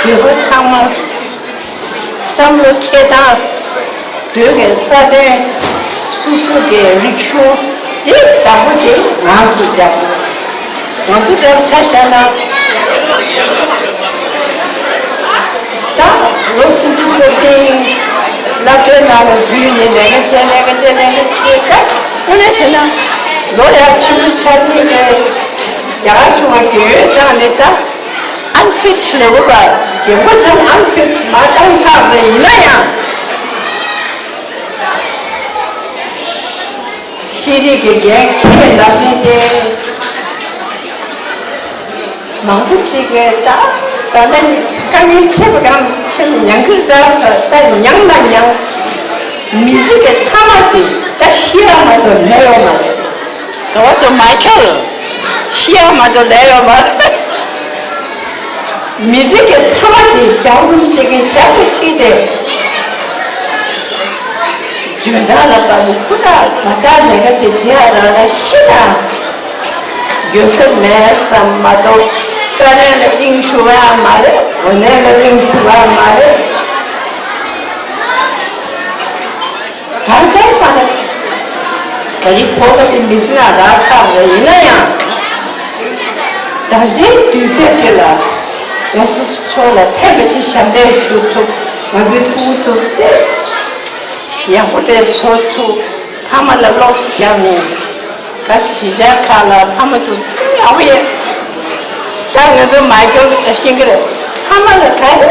བོད་པ་ཚང་མ་བསམ་བློ་འཁྱེར་སྟངས། བོད་ཀྱི་རྩ་དོན། སོ་སོ་གི་རིག་གཞུང་འདི་བདག་པོ་དེ་ང་ཚོས་རྒྱབ་དགོས། ང་ཚོ་འདྲ་ཆ་བཞག་ན། ད་ལོ་སུམ་ཅུ་སོ་བདུན་སློབ་གྲྭའི་ནང་ལ་འཛུལ་ནས་ལས་ཀ་བྱས་ལས་ཀ་བྱས་ལས་ཀ་བྱས། ད་དངོས་གནས་བྱས་ན་ལོ་ཡག་ཆེན་པོ་ཆགས་ནས་ནས་རྒྱ་གར་བྱུང་བ་རྒྱལ་ཡོལ་བཏང་ནས་ད་ཨན་ཕིཊ་ལབ་དགོས་པ། རྒན་པ་ཚང་ཨན་ཕིཊ་མ་བཏང་ཚར་བ་ཡིན་ན་ཡང་། ཤེས་རིག་གི་འགན་འཁྱེར་ལབ་མཁན་དེ་མང་པོ་ཅིག་གིས་ད་ད་ལན་དཀའ་ངལ་ཆེ་བ་གང་ཆེ་མྱང་གིར་ཙག་ས་ད་མྱང་ན་མྱང་། མི་ཚེ་གི་མཐའ་མ་དེ་ད་ཤི་ཡ་མ་གཏོགས་མེད་ཡོད་མ་རེད། ག་བ་དུ་མ་ཁྱོར། ཤི་ཡག་མ་གཏོགས་ལས་ཡོད་མ་རེད། མི་ཚེ་གི་མཐའ་མ་དེ་རྒྱལ་བ་རིན་པོ་ཆེ་གི་ཞབས་ལ་ཁྲིད་དེ། འཇོན་ཐང་ལ་བབས་ནས་ཧུར་ཐག་ག་ཐག་ལས་ཀ་བྱེད་བྱེད་ཡག་རང་རང་ཤི་ན། འགྱོད་སེམས་མེད་བསམ་མ་གཏོགས་དཀའ་ལས་ལ་དབྱིངས་ཞུགས་པ་ཡང་མ་རེད། འོ་ནས་ལ་དབྱིངས་ཞུགས་པ་ཡང་མ་རེད། གང་ལྟར་མ་ལ་ག་རེ་གོ་བ་དེ་མི་ཚེ་ན་རག་ཚར་བ་ཡིན་ན་ཡང་། ད་ལྟའི་དུས་ཚོད་དེ་ལ་ང་ཚོ་ཚོ་ལ་ཕན་པ་ཅིག་ཞབས་འདེགས་ཞུ་ཐུབ། ང་ཚོའི་ཕྲུ་གུ་ཚོ་ཏེ་ཡག་པོ་དེ་བཟོ་ཐུབ། ཕ་མ་ལ་བློ་གཟུ་བརྒྱབ་ནས། ག་ས་གཞིས་ཆགས་ཁག་ལ་ཕ་མ་ཚོ་ཡག་པོ་ཡོད། ད་ང་ཚོ་མ་སྐྱོར་ཤེས་ཀྱི་རེད། ཕ་མ་ལ་ག་རེ་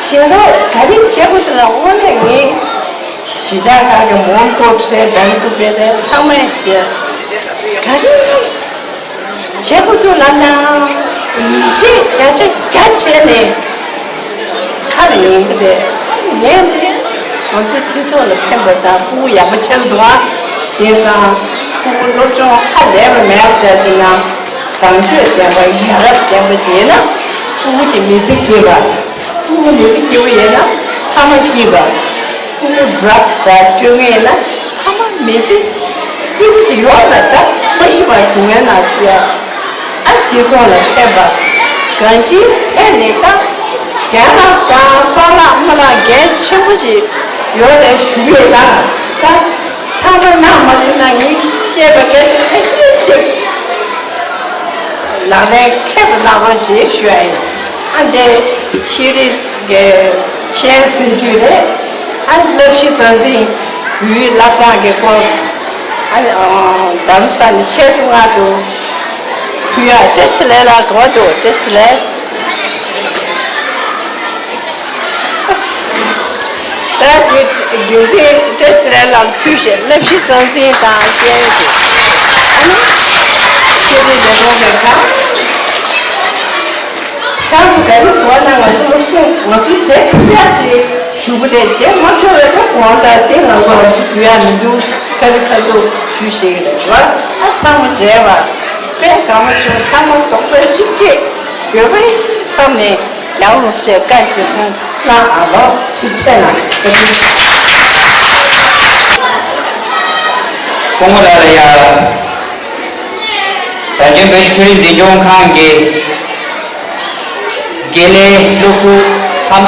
བྱེད་རོགས་ག་རེ་བྱེད་དགོས་དེ་ལ་དངོས་གནས་ངས་གཞིས་ཆགས་ཁག་གི་མོན་གྷོ་རེད། བེང་ཀོག་རེད། ཚང་མས་བྱེད་ག་རེ་བྱེད་དགོས་འདུག་ལབ་ན་ཡིད་ཆེས་བརྒྱ་ཆ་བརྒྱ་བྱས་ནས། ཁ་ལ་ཉན་གྱི་རེད། ངས་ནི་ང་ཚོའི་སྤྱི་ཚོགས་ལ་ཕན་པ་དང་ཕྲུ་གུ་ཡག་པོ་ཆགས་འདུག་ཨ། དེང་སང་ཕྲུ་གུ་སློབ་སྦྱོང་ཧ་ལས་པ་མེད་པ་འདྲ་ཅིག་ན་བཟང་སྤྱོད་ལྡན་པ་ཡ་རབས་ལྡན་པ་ཞིག་ཡིན་ན། ཕྲུ་གུ་དེ་མི་ཚེ་སྐྱིད་པ། ཕྲུ་གུ་མི་ཚེ་སྐྱིད་པོ་ཡིན་ན་ཕ་མ་སྐྱིད་པ། ཕྲུ་གུ་ཌྲག་ཟ་སྤྱོད་ངན་ཡིན་ན་ཕ་མ་མི་ཚེ་སྐྱིད་པོ་ཞིག་ཡོད་པ་ད་མ་ཤི་བར་སྡུག་བསྔལ་ནང་ཚུད་ཡ། ཨ་སྤྱི་ཚོགས་ལ་ཕན་པ། གང་ཅིའི་ཐད་ནས་ད་རྒན་ལགས་དང་པཱ་ལགས་རྨ་ལགས་འགན་ཆེན་པོ་ཞིག་ཡོད་རེད་ཞུ་གི་ཡོད་ལ། ད་ཚང་མ་གནང་མ་ཐུབ་ན་ངས་བཤད་པ་སྐད་ཆ་ཁ་ཤས་ཅིག་ལག་ལེན་མཁས་པོ་གནང་རོགས་བྱེད་ཞུ་ཡ་ཡིན། ཨ་འདི་ཤེས་རིག་གི་ཤེས་ཡོན་སྲིད་ཇུས་རེད། ཨ་བསླབ་གཞི་རྩ་འཛིན་ཡུལ་བསླབ་སྟངས་ཀྱི་སྐོར། ཨ་ནི་རྡ་རམ་ས་ལ་ཆེད་སུ་མངགས་འདུག་ཕུལ་ཡ། བཀྲ་ཤིས་བདེ་ལེགས་ལགས། གོ་འདུག་བཀྲ་ཤིས་བདེ་ལེགས། ད་དེ་རྒྱུ་མཚན་བཀྲ་ཤིས་བདེ་ལེགས་ལགས་ལ་ཕུལ་ཞེས། བསླབ་གཞི་རྩ་འཛིན་དང་ཤེས་ཡོན་གྱི་ཨ་ནི་ཤེས་རིག་ལས་ཁུངས་ཀྱི་ཁག་ཁྱེད་ཚོ་ག་རེ་གོ་ན། ང་ཚོ་ལ་གསུངས། ང་ཚོ་བྱེད་ཐུབ་ཡག་དེ་ཞུ་གི་རེད། བྱེད་མ་ཐུབ་པའི་ད་གོང་ལྟར་དེ་ང་ཚོ་ང་ཚོ་འདུལ་ཡག་མི་འདུག་ཁ་རི་ཁ་ཐུག་ཞུ་ཤེས་ཀྱི་རེད་བ། ཨ་ཚང་མ་བྱས་པ་དཔེ་གང་མ་བྱུང་། ཚང་མ་རྡོག་རྩ་གཅིག་སྒྲིལ་ཡོད་པའི་བསམ་ནས་རྒྱལ་བ་རིན་པོ་ཆེ་བཀའ་གཞིར་བཟུང་གནང་ཨ་ལོ། ཐུགས་རྗེ་གནང་། སྐུ་ངོ་ལགས་ལ་ཡ། བོད་ལྗོངས་བོད་ཀྱི་ཆོས་རིག་འཛིན་སྐྱོང་ཁང་གི་དགེ་ལས། སློབ་ཕྲུག་ཕ་མ།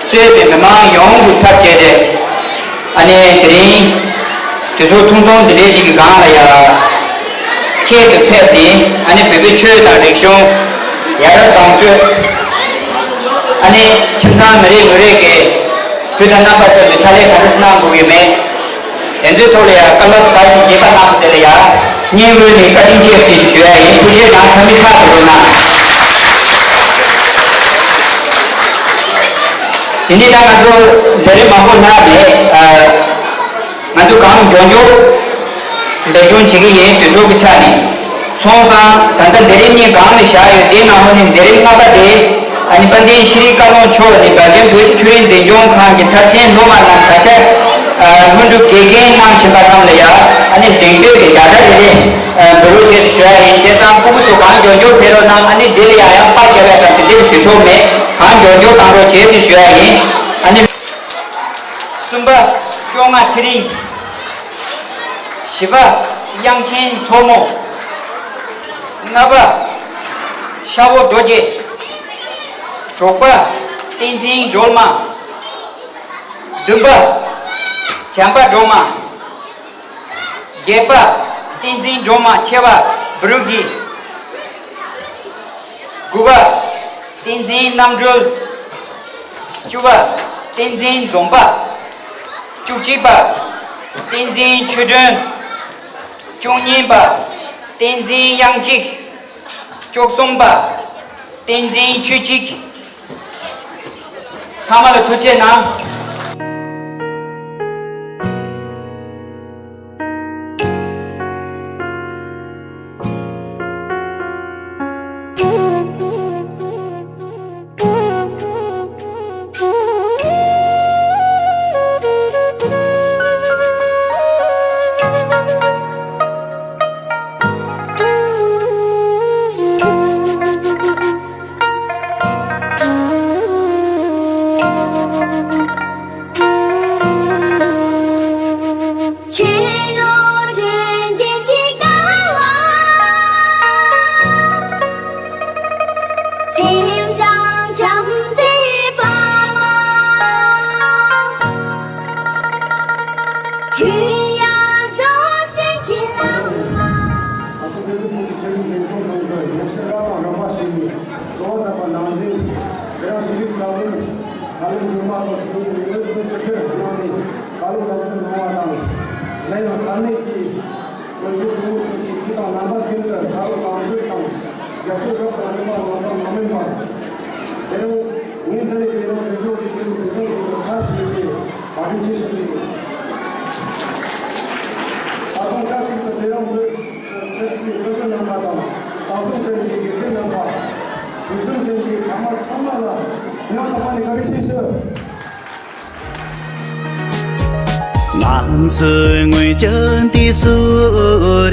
གཙོས་པའི་མི་མང་ཡོངས་ཀྱི་ཚབ་བྱས་ཏེ། ཨ་ནི་དེ་རིང་དུས་ཚོད་ཐུང་ཐུང་འདི་འདྲའི་ཅིག་གི་སྒང་ལ་ཡ། ཁྱེད་དུ་ཕེབས་ཏེ། ཨ་ནི་བོད་པའི་ཆོས་དང་རིག་གཞུང་། ཡ་རབས་བཟང་སྤྱོད། ཨ་ནི་ཁྱིམ་ཚང་མི་རེ་ངོ་རེ་གིས་བོད་དང་རྣམ་པ་ཚོ་ལ་ཕྱག་ལས་ག་འདྲ་གནང་དགོས་ཀྱི་མེད། དེ་ཚོའི་ཐོག་ལ་ཡང་བཀའ་སློབ་ག་ཞིག་རྒྱས་པ་གནང་བ་དེ་ལ་ཡང་སྙིང་དབུས་ནས་བཀའ་དྲིན་ཆེ་ཞེས་ཞུ་ཡ་ཡིན། ཐུགས་རྗེ་གནང་། ཐུགས་རྗེ་ཆེ་ཞུ་གནང་། དེ་ནས་ད་ང་ཚོ་ལས་རིམ་མང་པོ་གནང་ནས། ཨ། ང་ཚོ་གངས་ལྗོངས་རྒྱུག་འབད་བརྩོན་བྱེད་ཀྱི་ཡིན། དུས་ཚོད་ཀྱི་ཆ་ནས། སོང་ཙང་ད་ལྟ་ལས་རིམ་གཉིས་སྒང་ལ་བཞག་ཡོད། དེའི་ནང་ལོགས་ནས་ལས་རིམ་ལྔ་པ་དེ། ཨ་ནི་དཔལ་ལྡན་ཤེས་རིག་བཀའ་བློན་མཆོག་ནས་བོད་ལྗོངས་བོད་ཀྱི་ཆོས་རིག་འཛིན་སྐྱོང་ཁང་གི་མཐར་ཕྱིན་སློབ་མ་རྣམས་ད་ཆ་སྔོན་འགྲོ་དགེ་རྒན་གནང་བཞིན་པ་རྣམས་ལ་ཡང་ཨ་ནི་གཟེངས་བསྟོད་ཀྱི་ཡར་ལྟ་རེ་རེ་འབུལ་རོགས་ཞེས་ཞུ་ཡ་ཡིན། བྱས་ཙང་སྤུ་གུ་ཚོ་གངས་ལྗོངས་རྒྱུག་ཕེབས་རོགས་གནང་། ཨ་ནི་འདི་ལ་ཡང་ཡང་པར་རྒྱབ་ཡ་དང་དེ་འདྲའི་དུས་ཚོད་མེད། གངས་ལྗོངས་རྒྱུག་བཏང་རོགས་བྱེད་ཅེས་ཞུ་ཡ་ཡིན། ཨ་ནི། གསུམ་པ་བཅོ་ལྔ་ཚེ་རིང་། བཞི་པ་དབྱངས་ཅན་མཚོ་མོ། ལྔ་པ་ཤ་བོ་རྡོ་རྗེ། དྲུག་པ་བསྟན་འཛིན་སྒྲོལ་མ། བདུན་པ་བྱམས་པ་སྒྲོལ་མ། བརྒྱད་པ་བསྟན་འཛིན་སྒྲོལ་མ་ཆེ་བ་འབྲུག་གི། དགུ་པ་བསྟན་འཛིན་རྣམ་གྲོལ། བཅུ་པ་བསྟན་འཛིན་འཛོམས་པ། བཅུ་གཅིག་པ་བསྟན་འཛིན་ཆོས་སྒྲོན། བཅུ་གཉིས་པ་བསྟན་འཛིན་དབྱངས་གཅིག། བཅུ་གསུམ་པ་བསྟན་འཛིན་ཆོས་གཅིག། ཚང་མ་ལ་ཐུགས་རྗེ་གནང་། གནང་ནས་བཀའ་སློབ་ལམ་སྟོན་གནང་བ་དང་། གཞན་ཡང་ས་གནས་ཀྱི་དོན་གཅོད་གོང་མ་ཚོས་ཀྱི་ཁྲིད་སྟངས་རྣམ་པ་ཀུན་ཏུ་ད་རུང་ལམ་སྟོན་དང་རྒྱབ་སྐྱོར་རབ་དང་རིམ་པ་གནང་དང་གནང་མུས་པ། དེ་རིང་ངས་འདི་ནས་དེ་རིང་རིག་གཞུང་རིག་གཞུང་རིག་གཞུང་གི་ཁ་ཞུས་ཏེ་བཀའ་དྲིན་ཆེ་ཞུ་གི་ཡོད། ད་དུང་སྐབས་ཤིག་ཏུ་དེ་རིང་འདི་ཆེད་དུ་སློབ་དཔོན་རྣམ་པ་དང་། བསམ་གསུམ་ཅན་གྱི་དགེ་རྒན་རྣམ་པ། དུས་གསུམ་ཅན་གྱི་ཕ་མ་ཚང་མ་ལ་སྙིང་ཐག་པ་ནས་བཀའ་དྲིན་ཆེ་ཞུ། ང་ཚོའི་སྔོན་བྱོན་དེ་སུ་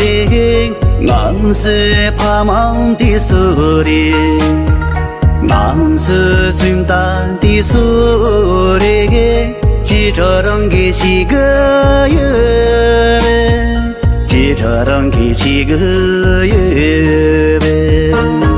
རེད། ང་ཚོའི་ཕ་མ་དེ་སུ་རེད། ང་ཚོའི་སེམས་ཐག་དེ་སུ་རེད། ཅི་ཁྲ་རང་གི་ཞིག་གི་ཡོད། ཅི་ཁྲ་རང་གི་ཞིག་གི་ཡོད།